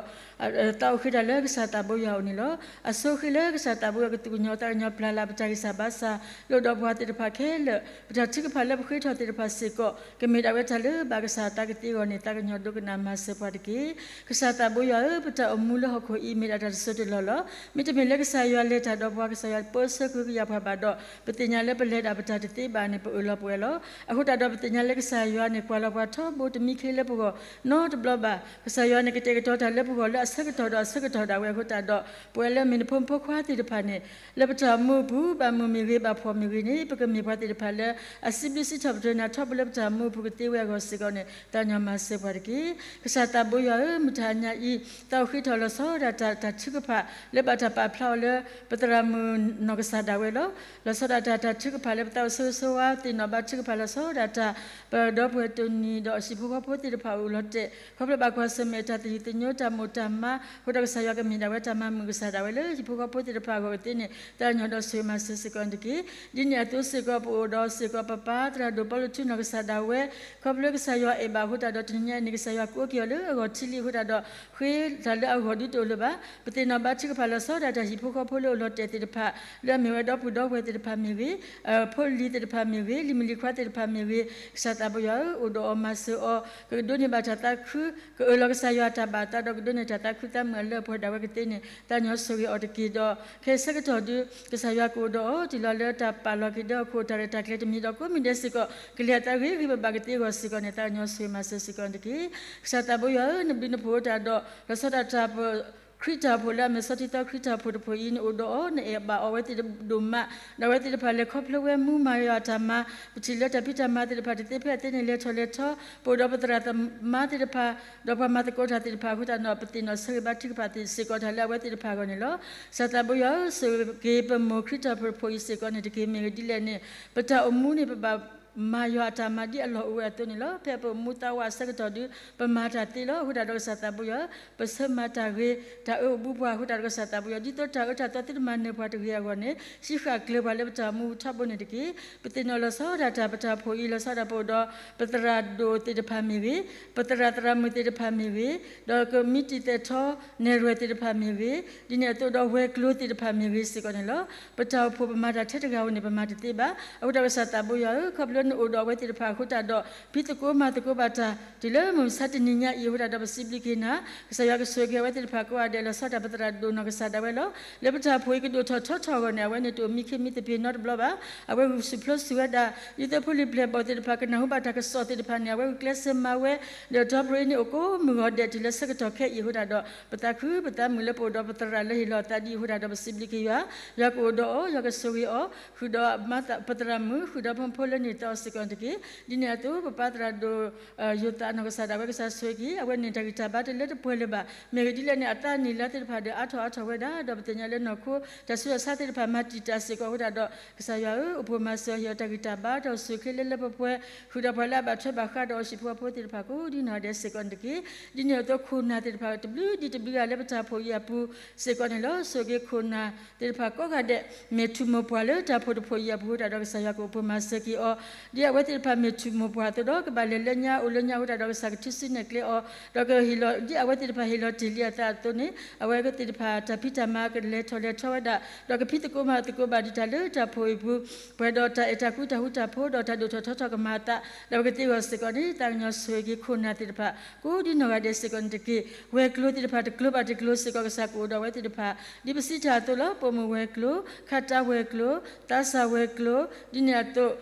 သးအိၣ်ဃ့တၢ်လၢကစၢ်သးဘိယွၤအအိၣ်န့ၣ်လီၤ. အဆိဃ့လၢကစၢ်သးဘိယွၤကသူၣ်ကညီၤသးကညီၤပျၢ်လၢ်ပတၢ်ဂံၢ်စၢ်ဘါစၢ် လၢအိၣ်ဒီးပှၤသ့ၣ်တဖၣ်ခဲလၢာ်, ပတၢ်ထုကဖၣ်လၢပဃ့ထီၣ်သ့ၣ်တဖၣ်စ့ၢ်ကီး ကမ့ၢ်ဒၣ်ဝဲတၢ်လၢဘၣ်ကစၢ်အသးကသ့အဂီၢ်န့ၣ် သးကညီၤဒိကနၣ်မၤစၢၤပှၤတက့ၢ်. ကစၢ်သးဘိယွၤဧၢ, ပတၢ်အိၣ်မူလၢဟီၣ်ခိၣ်အံၤ မ့ၢ်ဒၣ်တၢ်တစိၢ်တလီၢ်လီၤ. မ့တမ့ၢ်လၢကစၢ်ယွၤလဲၤတၢ်ဒီးပှၤ, ကစၢ်ယွၤပၢဆှၢကဟုကယာ်ပှၤဘၣ်ဒီး ပသ့ၣ်ညါလၢပလဲၤဒၣ်ပတၢ်တသ့ဘၣ်န့ၣ် ပအၢၣ်လီၤပှဲၤလီၤ. အဃိသတးဒီး ပသ့ၣ်ညါလၢကစၢ်ယွၤန့ၣ် ကွၢ်လီၤပှၤထီဘိတမံခ့လၢပဂီၢ်နီတဘျီဘၣ်. ကစၢ်ယွၤန့ၣ် ကတဲာ်ကတီၤတၢ်လၢပဂီၢ်လၢအဆၢကတီၢ်ဒီးအဆၢကတီၢ်ဒၣ်ဝဲအဃိသတးဒီး ပဝဲလၢအမ့ၢ်နဖိမုၣ်ဖိခွါသ့ၣ်တဖၣ်န့ၣ် လၢပတၢ်အိၣ်မူအပူၤ ဘၣ်မုာ်မ့ၢ်ဂ့ၤ ဘၣ်ဖှီၣ်မ့ၢ်ဂ့ၤန့ၣ် ပကမ့ၢ်ပှၤသ့ၣ်တဖၣ်လၢ အစံးဘျုးစံးထီၣ်ပတြၢၤနၤထီဘိလၢပတၢ်အိၣ်မူအပူၤကသ့ဝဲအဂီၢ်စ့ၢ်ကီးန့ၣ် သးကညီၤမၤစၢၤပှၤတက့ၢ်. ကစၢ်သးဘိယွၤဧၢ, မုၢ်တဟါညါအံၤ သးအိၣ်ဃ့ထီၣ်လီၤဆီဒၣ်တၢ် တၢ်ထုကဖၣ် လၢဘၣ်တၢ်ပာ်ဖျါအီၤလၢ ပသရၣ်မုၣ်နီၢ်ကစၢ်ဒၣ်ဝဲလီၤ. လီၤဆီဒၣ်တၢ် တၢ်ထုကဖၣ်လၢပသးအိၣ်ဆိၣ်ဂ့ၤဆိၣ်ဝါ သ့ၣ်နီၣ်ဘါထုကဖၣ်လီၤဆီဒၣ်တၢ် ပဒီပုၢ်ဝဲၢ်တိၢ်နီၣ်ဒီးဟံၣ်ဖိဃီဖိသ့ၣ်တဖၣ်အိၣ်လီၤတဲာ် ခီဖျိဘၣ်ကွၢ်ဆၢၣ်မဲာ်တၢ်သယုၢ်သညိ တၢ်မိၣ်တၢ်မါ အဃိဒီးကစၢ်ယွၤကမ့ၢ်ဒၣ်ဝဲတၢ်မၤမုာ်ကစၢ်ဒၣ်ဝဲလၢဟံၣ်ဖိဃီဖိသ့ၣ်တဖၣ် အဂီၢ်ကသ့န့ၣ် တၢ်ကညီဒီးဆိၣ်ဂ့ၤမၤစၢၤစ့ၢ်ကီးန့ၣ်တက့ၢ်. ဒ်န့ၣ်အသိးစ့ၢ်ကီး ပအိၣ်ဒီးစ့ၢ်ကီးပပၢ်သရၣ်ဒိၣ်ပီလူးထူနီၢ်ကစၢ်ဒၣ်ဝဲ ခီဖျိကစၢ်ယွၤအဲၣ်ဘၣ်အဃိသတးဒီး တနံၤညါအံၤန့ၣ် ကစၢ်ယွၤကိးက့ၤအီၤလၢအဂီၢ်ထံလံအဃိသတးဒီး ဃ့တၢ်လၢအဂီၢ်ဒုတအိၣ်လၢၤဘၣ်. ပသ့ၣ်နီၣ်ဘၣ်ထုကဖၣ်လီၤဆီဒၣ်တၢ်ဟံၣ်ဖိဃီဖိလၢအိၣ်လီၤတဲာ်သ့ၣ်တဖၣ် လၢအမ့ၢ်ဝဲဒီပုၢ်ဒီဝဲၢ်သ့ၣ်တဖၣ်မ့ၢ်ဂ့ၤ, ဖိလံၤသ့ၣ်တဖၣ်မ့ၢ်ဂ့ၤ, လံၤမုၣ်လံၤခွါသ့ၣ်တဖၣ်မ့ၢ်ဂ့ၤ, ကစၢ်သးပယွၤဧၢ, အိၣ်ဒီးအီၤမၤစၢၤအီၤ, ကကဒိးန့ၢ်ဘၣ်တၢ်သးခု, ကအၢၣ်လီၤကစၢ်ယွၤတၢ်ဘၣ်အသးဒီး ကဒိးန့ၢ်တၢ်သးခုသးမုာ်အလၢအပှဲၤဒၣ်ဝဲကသ့န့ၣ် တၢ်ကညီဆိၣ်ဂ့ၤအီၤတက့ၢ်ဒီး ခဲအံၤဆၢကတီၢ်ဒု ကစၢ်ယွၤကအိၣ်ဒီးအီၤ တုၤလီၤလၢတၢ်ပာ်လီၤက့ၤဒီးအခိၣ် တၢ်ရဲၣ်တၢ်ကျဲၤတမံၤဒီး ကိးမံၤဒဲးစ့ၢ်ကီး ကလဲၤအသးဂ့ၤဂ့ၤဘၣ်ဘၣ်ကသ့အဂီၢ်စ့ၢ်ကီးန့ၣ် တၢ်ကညီဆိၣ်ဂ့ၤမၤစၢၤစ့ၢ်ကီးန့ၣ်တက့ၢ်. ကစၢ်သးပယွၤဧၢ, နဘျုးနဖှိၣ်အဃိသတးဒီး လီၤဆီဒၣ်တၢ် ခရံာ်တၢ်အိၣ်ဖှိၣ်လၢအမ့ၢ်စီၤထံသီခရံာ်တၢ်အိၣ်ဖှိၣ်တဖှိၣ်အံၤ နအိၣ်ဒီးအီၤ နအဲၣ်ဘၣ်အီၤဝဲသ့ၣ်ဒိၣ်မး, ဒီးအဝဲသ့ၣ်တဖၣ်လဲၤခီဖျိဝဲမူမၤယွၤအတၢ်မၤ, ပထံၣ်လၢတၢ်ဖံးတၢ်မၤသ့ၣ်တဖၣ်တသ့ဖဲအသ့န့ၣ် လဲၤထီၣ်လဲၤထီ, ပအိၣ်ဒီးပသရၣ်သမါသ့ၣ်တဖၣ် ဒီးပှၤမၤသကိးတၢ်သ့ၣ်တဖၣ်အဃိသတးဒီး ပသ့ၣ်နီၣ်ဆၢဂ့ၤဘါထုကဖၣ်စ့ၢ်ကီးတၢ်လၢအဝဲသ့ၣ်တဖၣ်အဂီၢ်န့ၣ်လီၤ. ကစၢ်သးပယွၤဧၢ, ဆိၣ်ဂ့ၤက့ၤပမိၢ်ခရံာ်တၢ်အိၣ်ဖှိၣ်တဖှိၣ်အံၤစ့ၢ်ကီးန့ၣ်တက့ၢ်. မ့ၢ်ဂ့ၢ်ဒ်လဲၣ်န့ၣ် ပတၢ်အိၣ်မူန့ၣ် ပဘၣ်မၤယွၤအတၢ်မၤဒ်အလီၢ်အိၣ်ဝဲအသိးန့ၣ်လီၤ. ဖဲပအိၣ်မူသးဝးအဆၢကတီၢ်ဒု ပမၤတၢ်သ့လီၤ. အဃိသတးဒီးကစၢ်သးပယွၤ ပဆၢမၤတၢ်ဂ့ၤ, တၢ်အၢအိၣ်ဘူးပှၤအဃိသတးဒီးကစၢ်သးပယွၤ ဒ်သိးတၢ်အၢတၢ်သီသုတမၤနၢၤပှၤတဂ့ၤအဂီၢ်န့ၣ် ဟံးဃာ်ကျၢၤပှၤလၢပတၢ်အိၣ်မူထီဘိန့ၣ်တက့ၢ်. ပသ့ၣ်နီၣ်လီၤဆီဒၣ်တၢ် ပတၢ်အိၣ်ဖှိၣ်အံၤ လီၤဆီဒၣ်တၢ်ပအိၣ်ဒီး ပသရၣ်ဒိၣ်သ့ၣ်တဖၣ်မ့ၢ်ဂ့ၤ, ပသရၣ်သရၣ်မုၣ်သ့ၣ်တဖၣ်မ့ၢ်ဂ့ၤ, ဒီးကမံးတံာ်သဲးထီၣ်နဲၣ်ရွဲၣ်သ့ၣ်တဖၣ်မ့ၢ်ဂ့ၤ, ဒ်န့ၣ်အသိးဒီးဝဲၤကျိၤသ့ၣ်တဖၣ်မ့ၢ်ဂ့ၤစ့ၢ်ကီးန့ၣ်လီၤ. ပတၢ်အိၣ်ဖှိၣ်ပမၤတၢ်ထဲတဂၤဧိၤန့ၣ် ပမၤတသ့ဘၣ်. အဃိသတးဒီးကစၢ်သးပယွၤဧၢ, ခီဖျိနအိၣ်ဒီးအဝဲသ့ၣ်တဖၣ်အဃိသတးဒီး ဖံးသကိးမၤသကိးဘၣ်တၢ် တုၤလၢမုၢ်မဆါတနံၤညါအံၤအဃိသတးဒီး ပစံးဘျုးက့ၤနၤ, ကစၢ်ယွၤကဆိၣ်ဂ့ၤက့ၤအဝဲသ့ၣ်တဖၣ်ကိးဂၤဒဲး လီၤဆီဒၣ်တၢ် ပသရၣ်ဒိၣ်နီၢ်ကစၢ်ဒၣ်ဝဲလီၤ. လၢပတၢ်အိၣ်ဖှိၣ်အံၤကဒိၣ်ထီၣ်ထီထီၣ်အဂီၢ်န့ၣ် အဝဲန့ၣ်တအိၣ်မံခ့မံသပ့ၤနီတဘျီဘၣ်. အဝဲဂုာ်ဆူၣ်ဖျိဆူၣ်ဝဲဒၣ် ဒ်သိးဖိလံၤပျၢၤစုၣ်ဝဲဒၣ် ဒ်သိးဖိလံၤပျၢၤဘီၣ်သ့ၣ်တဖၣ် ကနၢ်ဟူဘၣ်တၢ်ကစီၣ်သ့ၣ်တဖၣ်န့ၣ် အဝဲဂုာ်ကျဲးစၢးမၤဝဲ ဒီးတီပရ့န့ၣ်အိၣ်ကိးမုၢ်ဂီၤဒဲးတုၤလၢဆၢကတီၢ်ခဲအံၤအဃိသတးဒီး ပသးခုပသးမုာ်လၢပအိၣ်ဒီးပသရၣ်လၢဟ့ၣ်လီၤအသးဒ်အံၤအဃိသတးဒီး ပစံးဘျုးက့ၤယွၤ, ယွၤကအိၣ်ဒီးအီၤ, ယွၤကဆိၣ်ဂ့ၤအီၤ, ဃုာ်ဒီးပသရၣ်မုၣ်, ဃုာ်ဒီးဖိမုၣ်ဖိလၢန့ၣ်သီအီၤစ့ၢ်ကီးန့ၣ်တက့ၢ်. ဒ်န့ၣ်အသိး ပပၢ်သရၣ်ဒိၣ် ယိၤသးနီၢ်ကစၢ်ဒၣ်ဝဲ ကစၢ်ဆိၣ်ဂ့ၤက့ၤ အဝဲန့ၣ်တၢ်ဂံၢ်တၢ်ဘါတလၢတပှဲၤလၢၤဘၣ်. မ့ၢ်ဂ့ၢ်ဒ်လဲၣ်န့ၣ် အသးနံၣ်လါသ့ၣ်တဖၣ်ဒီးအါထီၣ်အါထီၣ်ဝဲဒၣ် ဒီးပသ့ၣ်ညါလၢနီၢ်ခိ တၢ်ဆူးတၢ်ဆါသ့ၣ်တဖၣ်မၤတံာ်တာ်စ့ၢ်ကီးအဃိသတးဒီး ကစၢ်ယွၤဧၢ, အိၣ်ဖှိၣ်မၤစၢၤဟ့ၣ်အီၤတၢ်ဂံၢ်တၢ်ဘါ တၢ်အိၣ်ဆူၣ်အိၣ်ချ့လၢလၢပှဲၤပှဲၤ ဃုာ်ဒီးပှၤလၢအဘၣ်ထွဲဘၣ်ဃးဒီးအဟံၣ်ဖိဃီဖိသ့ၣ်တဖၣ်ကိးဒ်နီၢ်ဂၤဒဲးစ့ၢ်ကီးန့ၣ်တက့ၢ်. ဒ်န့ၣ်အသိးခိၣ်နၢ်သ့ၣ်တဖၣ်တဘျုးဒံးတဘျုးဂၤလၢပတၢ်အိၣ်ဖှိၣ်အံၤအပူၤစ့ၢ်ကီးန့ၣ်လီၤ. ဆိၣ်ဂ့ၤခိၣ်နၢ်သ့ၣ်တဖၣ်ကိးဂၤဒဲး မ့ၢ်ထူၣ်မိၢ်ပှၢ်လၢတၢ်အိၣ်ဖှိၣ်တဖှိၣ်အံၤအပူၤအဃိသတးဒီး ကစၢ်ယွၤကအိၣ်ဖှိၣ်မၤစၢၤက့ၤအီၤ ဒ်အဝဲသ့ၣ်တဖၣ်မ့ၢ်ထူၣ်မိၢ်ပှၢ်အသိးဒီး ကဘၣ်လဲၤလၢညါအိၣ်လၢညါအဃိသတးဒီး ကစၢ်ကထုစုနဲၣ်ကျဲအီၤ ဒီးကဟ့ၣ်လီၤ ဒ်အဝဲသ့ၣ်တဖၣ်ဟ့ၣ်လီၤတ့ၢ်လံအသးအသိးန့ၣ် အဝဲသ့ၣ်တဖၣ်တၢ်ဖံးတၢ်မၤကလဲၤထီၣ်လဲၤထီဝဲဒၣ် ဒီးကဖံးသကိးမၤသကိးဘၣ်ဒံးတၢ်လၢတၢ်အိၣ်ဖှိၣ်အံၤအပူၤ ပှဲၤဒီးတၢ်အဲၣ်တၢ်ကွံတၢ်ဃူတၢ်ဖိး ဒီးတၢ်ဒိၣ်ထီၣ်ထီထီၣ်ကမၤအသး ဒီးပကသ့အဂီၢ်စ့ၢ်ကီးန့ၣ် သးကညီၤဆိၣ်ဂ့ၤက့ၤခိၣ်နၢ်သ့ၣ်တဖၣ် ကိးဒ်နီၢ်ဂၤဒဲးစ့ၢ်ကီးန့ၣ်တက့ၢ်. ဝဲၤကျိၤသ့ၣ်တဖၣ်တကျိၤဘၣ်တကျိၤစ့ၢ်ကီး ကစၢ်ကအိၣ်ဒီးအဝဲသ့ၣ်တဖၣ် ဒ်ပစံးတၢ်အသိးလီၤ. ပိာ်မုၣ်ဝဲၤကျိၤ, ခးတၢ်ဝဲၤကျိၤ, သးစၢ်ဝဲၤကျိၤ, ဒ်န့ၣ်အသိး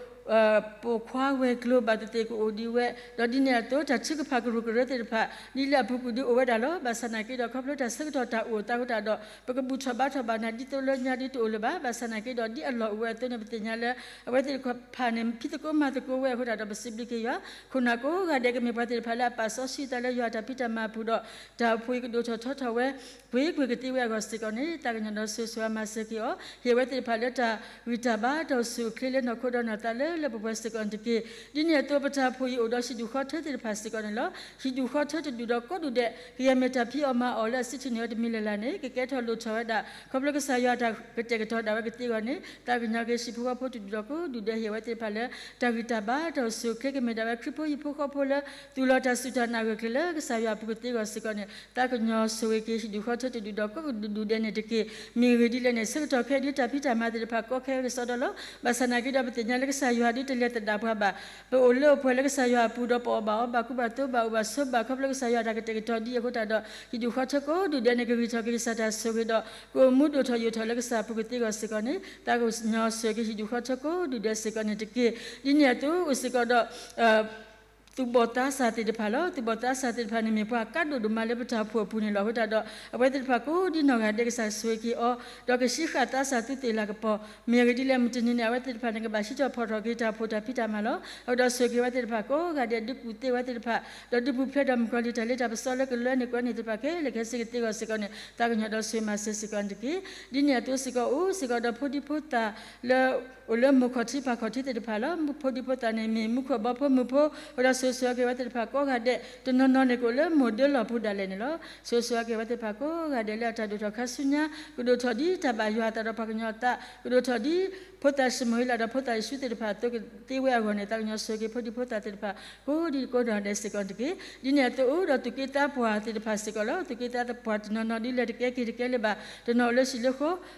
ပိာ်ခွါဝဲၤကျိၤဘၣ်သ့ၣ်သ့ၣ်ကအိၣ်ဒံးဝဲ, ဒီးဒ်န့ၣ်အသိး တၢ်ထုကဖၣ်ကရူၢ်ကရၢသ့ၣ်တဖၣ် ဒ်လၢအပူၤကွံာ်ဒုအိၣ်ဝဲဒၣ်လီၤ. ဘၣ်ဆၣ်နာ်က့ဒီး ခီဖျိတၢ်ဆၢကတီၢ်တၢ်အိၣ်အသးအဃိသတးဒီး ပကဘူၣ်ထီၣ်ဘါထီၣ်ဘၣ်နၤ ဒ်သိးလၢညါဒုတအိၣ်လၢၤဘၣ်. ဘၣ်ဆၣ်နာ်က့ဒီး ဒ်အလီၢ်အိၣ်ဝဲအသိးန့ၣ် ပသ့ၣ်ညါလၢ အဝဲသ့ၣ်တဖၣ်န့ၣ် ဖံးသကိးမၤသကိးဝဲအဃိသတးဒီး ပစံးဘျုးက့ၤယွၤ ခိၣ်နၢ်ကိးဂၤဒဲးကမ့ၢ်ပှၤသ့ၣ်တဖၣ်လၢအပာ်စီဆှံအသးလၢယွၤအတၢ်ဖံးတၢ်မၤအပူၤဒီး တၢ်အိၣ်ဖှိၣ်အံၤကဒိၣ်ထီၣ်ထီထီၣ်ဝဲ ပှ့ၤကွံာ်ကသ့ဝဲအဂီၢ်စ့ၢ်ကီးန့ၣ် သးကညီၤဒီးဆိၣ်ဂ့ၤမၤစၢၤက့ၤအီၤ ဟ့ၣ်ဝဲသ့ၣ်တဖၣ်လၢတၢ်ဂံၢ်တၢ်ဘါ တၢ်အိၣ်ဆူၣ်အိၣ်ချ့လၢနီၢ်ခိဒီးနီၢ်သးလၢလၢပှဲၤပှဲၤစ့ၢ်ကီးန့ၣ်တက့ၢ်. ဒ်န့ၣ်အသိး ပတၢ်အိၣ်ဖှိၣ်အံၤအိၣ်ဒီးဟံၣ်ဒူၣ်ဃီထၢသ့ၣ်တဖၣ်စ့ၢ်ကီးန့ၣ်လီၤ. ဟံၣ်ဒူၣ်ဃီထၢတဒူၣ်ဒီးကိးဒူၣ်ဒဲး ကယဲၢ်မ့ၢ်တၢ်ဖံးအီၣ်မၤအီၣ်လၢအစံးထံၣ်န့ၢ်ဝဲတမံၤလၢ်လၢ်န့ၣ် ကကဲထီၣ်လိၣ်ထီၣ်ဝဲဒၣ် ခီဖျိကစၢ်ယွၤအတၢ်ကတဲာ်ကတီၤဒၣ်ဝဲကသ့အဂီၢ်န့ၣ် သးကညီၤက့ၤဟံၣ်ဖိဃီဖိတဒူၣ်ဒီးကိးဒူၣ်ဒဲး ဟ့ၣ်ဝဲသ့ၣ်တဖၣ်လၢတၢ်ဂံၢ်တၢ်ဘါ တၢ်အိၣ်ဆူၣ်အိၣ်ချ့ကမ့ၢ်ဒၣ်ဝဲခရံာ်ဖိဟံၣ်ဖိဃီဖိလၢ သူၣ်လီၤတၢ်စူၢ်တၢ်နာ်ဂၢၢ်ကျၢၤလၢကစၢ်ယွၤအပူၤကသ့အဂီၢ်စ့ၢ်ကီးန့ၣ် သးကညီၤဆိၣ်ဂ့ၤက့ၤဟံၣ်ဒူၣ်ဃီထၢတဒူၣ်ဒီးကိးဒူၣ်ဒဲးန့ၣ်တက့ၢ်. မ့ၢ်ဂ့ၢ်ဒ်လဲၣ်န့ၣ် ဆၢကတီၢ်ခဲအံၤဒုတၢ်ဖံးတၢ်မၤသ့ၣ်တဖၣ်ကီခဲကစီဒီလီၤ. ဘၣ်ဆၣ်နာ်က့ဒီးပသ့ၣ်ညါလၢကစၢ်ယွၤဒုတလဲၤသဒၣ်ပှၤဘၣ်. ပအိၣ်လၢအိၣ်ပှဲၤလၢကစၢ်ယွၤအပူၤဒီးပအီၣ်ဘၣ်အီဘၣ်ကူဘၣ်သိဘၣ်အိၣ်ဘၣ်ဆိးဘၣ် ခီဖျိကစၢ်ယွၤအတၢ်ကတဲာ်ကတီၤဒ်အဃိသတးဒီး ဟံၣ်ဒူၣ်ဃီထၢကိးဒူၣ်ဒဲးန့ၣ် ကဂံၢ်ထီၣ်က့ၤကစၢ်တၢ်ဆိၣ်ဂ့ၤဒီး ကအိၣ်မူဒိၣ်ထီၣ်ယိာ်ထီၣ်လၢကစၢ်အပူၤကသ့အဂီၢ်စ့ၢ်ကီးန့ၣ် သးကညီၤဆိၣ်ဂ့ၤက့ၤဟံၣ်ဒူၣ်ဃီထၢကိးဒူၣ်ဒဲးစ့ၢ်ကီးန့ၣ်တက့ၢ်. ဒ်န့ၣ်အသိးအိၣ်စ့ၢ်ကီးဒီး သူၣ်ဘီၣ်သးစၢ်သ့ၣ်တဖၣ်လီၤ. သူၣ်ဘီၣ်သးစၢ်သ့ၣ်တဖၣ်န့ၣ်မ့ၢ်ပှၤအကါဒိၣ်ဒိၣ်မးလၢပတၢ်အိၣ်ဖှိၣ်အပူၤန့ၣ်လီၤ. အဃိသတးဒီး အဝဲသ့ၣ်တဖၣ်ကိးဒ်နီၢ်ဂၤဒဲး ကစၢ်ဆိၣ်ဂ့ၤက့ၤအီၤ ဒီးကဟံးဃာ်သးစၢ်သူသ့ၣ်လၤကပီၤ မ့ၢ်ဂ့ၢ်ဒ်လဲၣ် မုၢ်တနံၤန့ၣ် အဝဲသ့ၣ်တဖၣ်န့ၣ် ကဘၣ်ဟံးထီၣ်ဖီၣ်ထီၣ်က့ၤတၢ်အိၣ်ဖှိၣ်တၢ်ဖံးတၢ်မၤလီၤ. အဃိဒီးဆိၣ်ဂ့ၤဝဲသ့ၣ်တဖၣ်ကိးဂၤဒဲး ဒုးကူၣ်သ့ဝဲသ့ၣ်တဖၣ် ဒီးဒုးပူၤဖျဲးဒီးမုၢ်ကီၤလံၤတၢ်လ့တၢ်ပစီလၢကလၢန့ၢ်ကွဲန့ၢ်သ့ၣ်တဖၣ်ခဲလၢာ်ခဲဆ့ကသ့အဂီၢ်စ့ၢ်ကီးန့ၣ် သးကညီၤဒီးဆိၣ်ဂ့ၤမၤစၢၤစ့ၢ်ကီးန့ၣ်တက့ၢ်. ဒ်န့ၣ်အသိးစ့ၢ်ကီးအိၣ်စ့ၢ်ကီးဒီးဖိဒံဖိသၣ်လၢ အိၣ်လၢမိၢ်ခီၣ်ထံးပၢ်ခီၣ်ထံးသ့ၣ်တဖၣ်လီၤ. ဖိဒံဖိသၣ်န့ၣ်မ့ၢ်မူခိၣ်ဘီဖိမုၢ်ဖိ အဃိဒီး ဆိၣ်ဂ့ၤဆိၣ်ဝါက့ၤဝဲသ့ၣ်တဖၣ်ကိးဂၤဒဲး တနီၤနီၤန့ၣ်ကအိၣ်လၢမိၢ်ဒၢလီၢ်ပူၤဒၣ်လဲာ်န့ၣ်လီၤ. ဆိၣ်ဂ့ၤဆိၣ်ဝါက့ၤဝဲသ့ၣ်တဖၣ်ကိးဂၤဒဲးလၢအတၢ်ဒိၣ်ထီၣ်ခါဆူညါ ကဒိၣ်ထီၣ်ဒ်တၢ်ဘၣ်ယွၤအသးဒီးပှၤကညီအသး ကဒိၣ်ထီၣ်ဒ် ဖိသၣ်ၡမူၤအ့လးဒီးဖိသၣ်ယ့ၣ်ၡူးသ့ၣ်တဖၣ်အသိးကသ့ဝဲအဂီၢ်န့ၣ် သးကညီၤဆိၣ်ဂ့ၤဖိဒံဖိသၣ်သ့ၣ်တဖၣ် ကိးဒံကိးနီၢ်ဒဲးစ့ၢ်ကီးတက့ၢ်. ဒ်န့ၣ်အသိးအိၣ်ဒီးသူၣ်က့သးပှၢ်သ့ၣ်တဖၣ်စ့ၢ်ကီးလီၤ. သူၣ်က့သးပှၢ်တနီၤနီၤဒ်လဲၣ်တကဲက့ၤတကဲလၢၤဘၣ် တနီၤအိၣ်လၢဟံၣ်လၢဃီ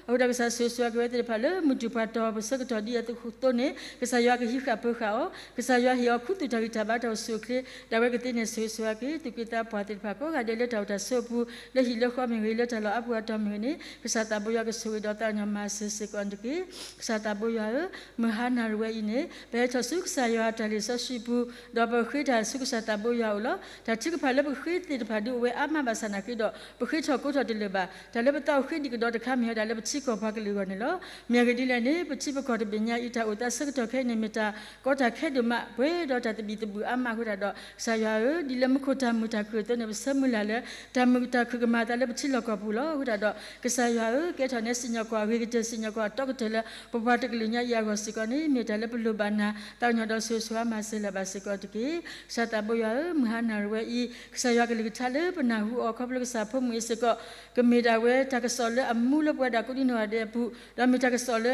အဃိဒီးကစၢ်ဆိၣ်ဂ့ၤဆိၣ်ဝါက့ၤဝဲသ့ၣ်တဖၣ်လၢမုၢ်တူၢ်ပှၤတီၤပဆၢကတီၢ်ဒ်အသိးန့ၣ် ကစၢ်ယွၤကဟံးဃာ်ပၢဃာ်အီၤ ကစၢ်ယွၤဟ့ၣ်အီၤခူသူၣ်တၢ်ဂံၢ်တၢ်ဘါတၢ်အိၣ်ဆူၣ်အိၣ်ချ့ ဒၣ်ဝဲကသ့န့ၣ် ဆိၣ်ဂ့ၤဆိၣ်ဝါက့ၤ သူၣ်က့သးပှၢ်သ့ၣ်တဖၣ်ကိးဂၤဒဲးလၢတၢ်အိၣ်တၢ်ဆိးအပူၤ လၢဟံၣ်လၢဃီမ့ၢ်ဂ့ၤ လၢတၢ်လီၢ်အါပူၤအတီၢ်မ့ၢ်ဂ့ၤန့ၣ် ကစၢ်သးဘိယွၤကဆိၣ်ဂ့ၤဒီးသးကညီၤမၤစၢၤစ့ၢ်ကီးန့ၣ်တက့ၢ်. ကစၢ်သးဘိယွၤဧၢ, မုၢ်ဟါနၣ်ရံၣ်ဝဲအံၤန့ၣ် ပဟဲထီၣ်ဆူကစၢ်ယွၤအတၢ်လံာ်စီဆှံပူၤ ဒီးပဃ့တၢ်ဆူကစၢ်သးဘိယွၤအအိၣ်လီၤ. တၢ်ထုကဖၣ်လၢပဃ့သ့ၣ်တဖၣ်ဒုးအိၣ်ဝဲအါမးဘၣ်ဆၣ်နာ်က့ဒီး ပဃ့ထီၣ်ကိးထီၣ်တလၢာ်ဘၣ်. တၢ်လၢပသးအိၣ်ဃ့ဒံးကဒီးတခါမ့ၢ်ဝဲဒၣ်လၢပထံကီၢ်ပှၤကလုာ်အဂီၢ်န့ၣ်လီၤ. မ့ၢ်အဂ့ၢ်ဒ်လဲၣ်န့ၣ် ပထံပကီၢ်တဘ့ၣ်ညါအံၤ တၢ်အိၣ်သးဆၢကတီၢ်ခဲအံၤန့ၣ် မ့ၢ်တၢ်ကီတၢ်ခဲဒိၣ်မး ပှဲၤဒီးတၢ်သဘံၣ်သဘုၣ်အါမးအဃိသတးဒီး ကစၢ်ယွၤဧၢ, ဒ်လၢမူခိၣ်တၢ်မုာ်တၢ်ခုၣ်အသိးန့ၣ် ပဆၢမုၢ်လၢ်လၢ တၢ်မုာ်တၢ်ခုၣ်ကမၤအသးလၢပထံလီၢ်ကီၢ်ပူၤလီၤ. အဃိသတးဒီး ကစၢ်ယွၤဧၢ, ကဲထီၣ်နဲစံၣ်ညီၣ်ကွီၢ်အဂ့ၤကတၢၢ် စံၣ်ညီၣ်ကွီၢ်အတီကတၢၢ်လၢ ပပှၤတကလုာ်ညါအံၤအဂီၢ်စ့ၢ်ကီးန့ၣ် မ့ၢ်တၢ်လၢပလိၣ်ဘၣ်နၤ သးကညီၤဒီးဆိၣ်ဂ့ၤဆိၣ်ဝါမၤစၢၤလၢၤဘၣ်စ့ၢ်ကီးတက့ၢ်. ကစၢ်သးဘိယွၤဧၢ, မုၢ်ဟါနၣ်ရံၣ်ဝဲအံၤ ကစၢ်ယွၤကလုၢ်ကထါလၢပနၢ်ဟူအီၤ ခီဖျိကစၢ်ဖိမုၣ်အံၤစ့ၢ်ကီး ကမ့ၢ်ဒၣ်ဝဲတၢ်ကစီၣ်လၢအမူလၢပဝဲဒၣ်ကိးဒံနီၢ်ဂၤဒဲးအပူၤ, ဒီးမ့ၢ်တၢ်ကစီၣ်လၢ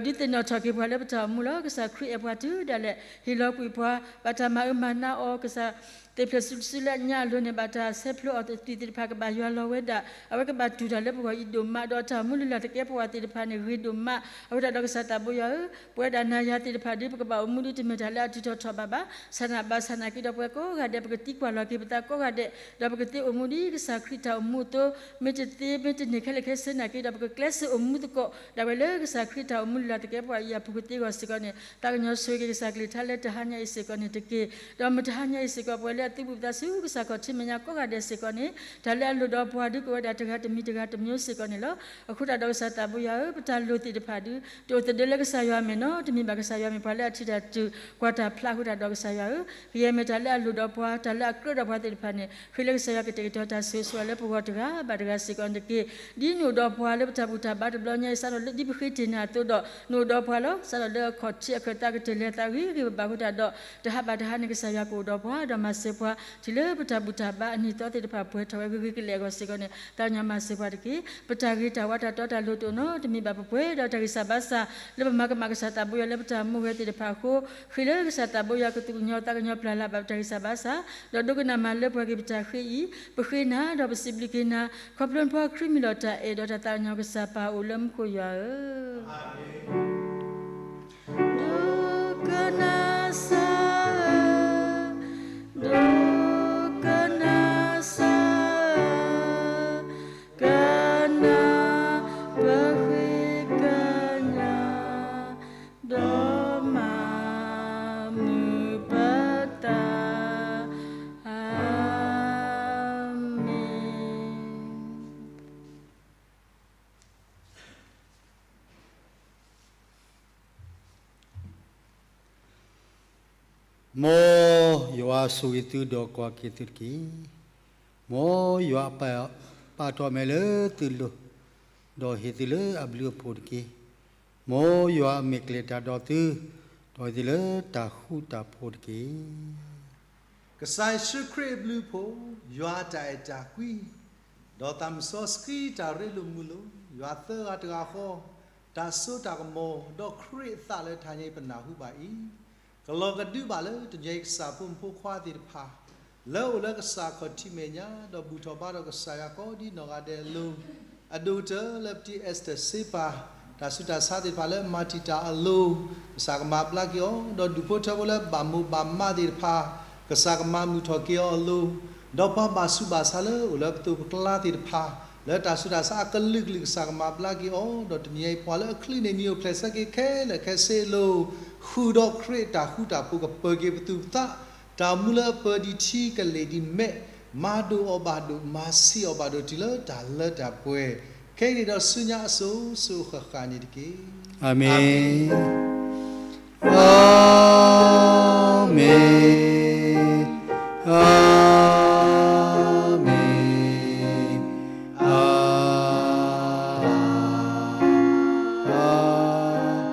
ဒုးသ့ၣ်နီၣ်ထီၣ်က့ၤပှၤလၢပတၢ်အိၣ်မူလီၤ. ကစၢ်ခရံာ်အဲၣ်ပှၤတုၤဒၣ်လဲာ် ဟ့ၣ်လီၤကွံာ်ပှၤ ဘၣ်တၢ်မၤအၢမၤနးအီၤ, ကစၢ်သ့ၣ်ဖျဲးစုတစုလၢအညါအလိၤန့ၣ် ဘၣ်တၢ်ဆဲးဖျိအီၤ တသွံၣ်သ့ၣ်တဖၣ်ကဘၣ်ယွၤလီၤဝဲဒၣ်, အဝဲကဘၣ်တူၢ်တၢ်လၢပဂီၢ်အံၤဒိၣ်မး ဒီးတၢ်အိၣ်မူလုၢ်လၢ်သကဲးပဝးသ့ၣ်တဖၣ်န့ၣ် ဂ့ၤဒိၣ်မး, အဝဲဒၣ်ဒီးကစၢ်သးဘိယွၤဧၢ, ပဝဲဒၣ်နၤယၤသ့ၣ်တဖၣ်ဒီး ပကဘၣ်အိၣ်မူဒီးတမ့ၢ်တၢ်လၢအတုၤထီၣ်ထီၣ်ဘးဘၣ်, ဆန္ဒဘၣ်ဆန္ဒက့ၤဒီးပှၤကိးဂၤဒဲး ပကသံကွၢ်လီၤက့ၤပသးကိးဂၤဒဲး, ဒီးပကသ့အိၣ်မူဒ်ကစၢ်ခရံာ်တၢ်အိၣ်မူအသိး, မ့ၢ်တသ့မ့ၢ်တန့ၢ်ခဲလၢာ်ခဲဆ့နာ်က့ဒီး ပကကျဲးစၢးအိၣ်မူသကိး ဒၣ်ဝဲလၢကစၢ်ခရံာ်တၢ်အိၣ်မူလုၢ်လၢ်သကဲးပဝးအံၤအပူၤကသ့အဂီၢ်စ့ၢ်ကီးန့ၣ် သးကညီၤဆိၣ်ဂ့ၤက့ၤကစၢ်ကလုၢ်ကထါလၢတဟါညါအံၤစ့ၢ်ကီးန့ၣ်တက့ၢ်. ဒီးမုၢ်တဟါညါအံၤစ့ၢ်ကီး ပဝဲလၢအသုးဘူးပသးဆူကစၢ်ခီၣ်ထံးမဲာ်ညါကိးဂၤဒဲးစ့ၢ်ကီးန့ၣ် တၢ်လၢအလိၣ်ဒီးပှၤဒုးကဝဲဒၣ်တဂၤတမံၤတဂၤတမျိုးစ့ၢ်ကီးန့ၣ်လီၤ. အဃိသတးဒီးကစၢ်သးဘိယွၤဧၢ, ပတၢ်လိၣ်သ့ၣ်တဖၣ်ဒုး တအိၣ်သဒၢလၢကစၢ်ယွၤမဲာ်နီတမံၤဘၣ်. ကစၢ်ယွၤမ့ၢ်ပှၤလၢအထံၣ်တၢ်တုၤကွၢ်တၢ်ဖျးအဃိသတးဒီးကစၢ်ယွၤဧၢ, ကယဲၢ်မ့ၢ်တၢ်လၢအလိၣ်ဒီးပှၤ တၢ်လၢအကြၢးဒီးပှၤသ့ၣ်တဖၣ်န့ၣ် ဃ့လၢကစၢ်ယွၤကတဲာ်ကတီၤတၢ်ဆိၣ်ဂ့ၤဆိၣ်ဝါလၢပဂီၢ်တဂၤဘၣ်တဂၤစ့ၢ်ကီးန့ၣ်တက့ၢ်. ဒ်နအိၣ်ဒီးပှၤလၢပတၢ်ဘူၣ်တၢ်ဘါတဘျီညါအံၤ စးထီၣ်လၢဒ်ပဃ့တ့ၢ်နၤအသိးဒီး နအိၣ်ဒီးပှၤလီၤ. စးထီၣ်လၢအခီၣ်ထံးအခၢၣ်သးကတၢၢ်လဲၤသးဂ့ၤဂ့ၤဘၣ်ဘၣ်အဃိသတးဒီး တဟါဘၣ်တဟါန့ၣ် ကစၢ်ယွၤကအိၣ်ဒီးပှၤ ဒီးမၤစၢၤပှၤ တုၤလၢပတၢ်ဘူၣ်တၢ်ဘါအနံၣ်သီသ့ၣ်တဖၣ်ပှဲၤထီၣ်ဝဲဂ့ၤဂ့ၤကလဲာ်အဂီၢ်စ့ၢ်ကီးန့ၣ် သးကညီၤမၤစၢၤပှၤတက့ၢ်. ပတၢ်ဂ့ၤတၢ်ဝါတၢ်တီတၢ်လိၤတအိၣ်နီတမံၤဘၣ်. ပပှဲၤဒီးတၢ်ဂံၢ်စၢ်ဘါစၢ် လၢပမၤကမၣ်ကစၢ်သးဘိယွၤလၢပတၢ်မူဝဲသ့ၣ်တဖၣ်အဃိ ဃ့လၢကစၢ်သးဘိယွၤကသူၣ်ကညီၤသးကညီၤပျၢ်လၢ်ဘၣ်ပတၢ်ဂံၢ်စၢ်ဘါစၢ် ဒီးဒိကနၣ်မၤလၢပှဲၤက့ၤပတၢ်ဃ့အံၤ ပဃ့နၤ ဒီးပစံးဘျုးက့ၤနၤ ခီဖျိနဖိခရံာ်မံၤလီၤတၢ်အဲၣ်ဒီးတၢ်သးကညီၤကစၢ်ပၢ်အိၣ်လၢမူခိၣ်ယွၤဧၢ. ဒိကနၣ်စၢ်ဧၢ, ဒိကနၣ်စၢ်ဧၢ, ကနၣ်ပဃ့ကညး ဒီးမၤမုာ်ပသး, အၤမ့ၣ်. မ်ယွၤဆိၣ်ဂ့ၤသုဒီးကွၢ်က့ၤသုတက့ၢ်. မ်ယွၤပာ်ထီၣ်အမဲာ်လၢသုလိၤ, ဒီးဟ့ၣ်သုလၢအဘျုးအဖှိၣ်တက့ၢ်. မ်ယွၤအမဲာ်ကျဲၤတၢ်ဒီးသု, ဒီးဟ့ၣ်သုလၢတၢ်ဃူတၢ်ဖိးတက့ၢ်. ကစၢ်ယ့ၣ်ၡူးခရံာ်အဘျုးအဖှိၣ်, ယွၤအတၢ်အဲၣ်တၢ်ကွံ, ဒီးသးစီဆှံတၢ်ရ့လိာ်မုာ်လိာ်, ယွၤသၢဂၤတဂၤဃီ, တၢ်စိတၢ်ကမီၤ, ဒီးခရံာ်အသးလၢတဟါညါအံၤပနၢ်ဟူဘၣ်အံၤ, ကလီၤကဒုဘၣ်လၢတနံၤအံၤကစၢ်ဖိမုၣ်ဖိခွါသ့ၣ်တဖၣ် လၢအအိၣ်လၢကစၢ်ခီၣ်ထံးမဲာ်ညါ ဒီးဘူၣ်ထီၣ်ဘါထီၣ်ကစၢ်ယွၤကိးဒံနီၢ်ဂၤဒဲးအလိၤ, အဒိၣ်ကတၢၢ်လၢပတံၤ Esther စ့ပာ် တၢ်ဆူးတၢ်ဆါသ့ၣ်တဖၣ်လၢမၤတံာ်တာ်အလိၤ, ကစၢ်ကမၤဘျါက့ၤအီၤ, ဒီးဒူၣ်ဖိထၢဖိလၢဘၣ်မိၢ်ဘၣ်မးသ့ၣ်တဖၣ် ကစၢ်ကမၤမုာ်ထီၣ်က့ၤအီၤအလိၤ, ဒီးပှၤဘၣ်ဆူးဘၣ်ဆါလၢအအိၣ်လၢပသိးပကျါသ့ၣ်တဖၣ် လၢတၢ်ဆူးတၢ်ဆါအကလုာ်ကလုာ်ကစၢ်ကမၤဘျါက့ၤအီၤ, ဒီးတနံၤအံၤပှၤလၢအချုးန့ၣ်မ့ၢ်အိၣ်ဖျဲၣ်ဆၢက့ၤခဲလၢာ်ခဲဆ့အလိၤ, ဃုာ်ဒီးခရံာ်အတၢ်ဃူတၢ်ဖိးကပၢၤက့ၤပသူၣ်ပသး, တၢ်အိၣ်မူလၢအပၢၤဒံးထံကလ့ၢ်ဒံးမဲး, မၤဒိၣ်အီၤဘၣ်ဒိၣ်, မၤဆံးအီၤဘၣ်ဒိၣ်တုၤလၢတၢ်လၢတၢ်ပှဲၤ, ခဲအံၤန့ၣ်ဒီးဆူညါအစိၤစိၤအဃၣ်ဃၣ်န့ၣ်တက့ၢ်. အၤမ့ၣ်, အၤမ့ၣ်.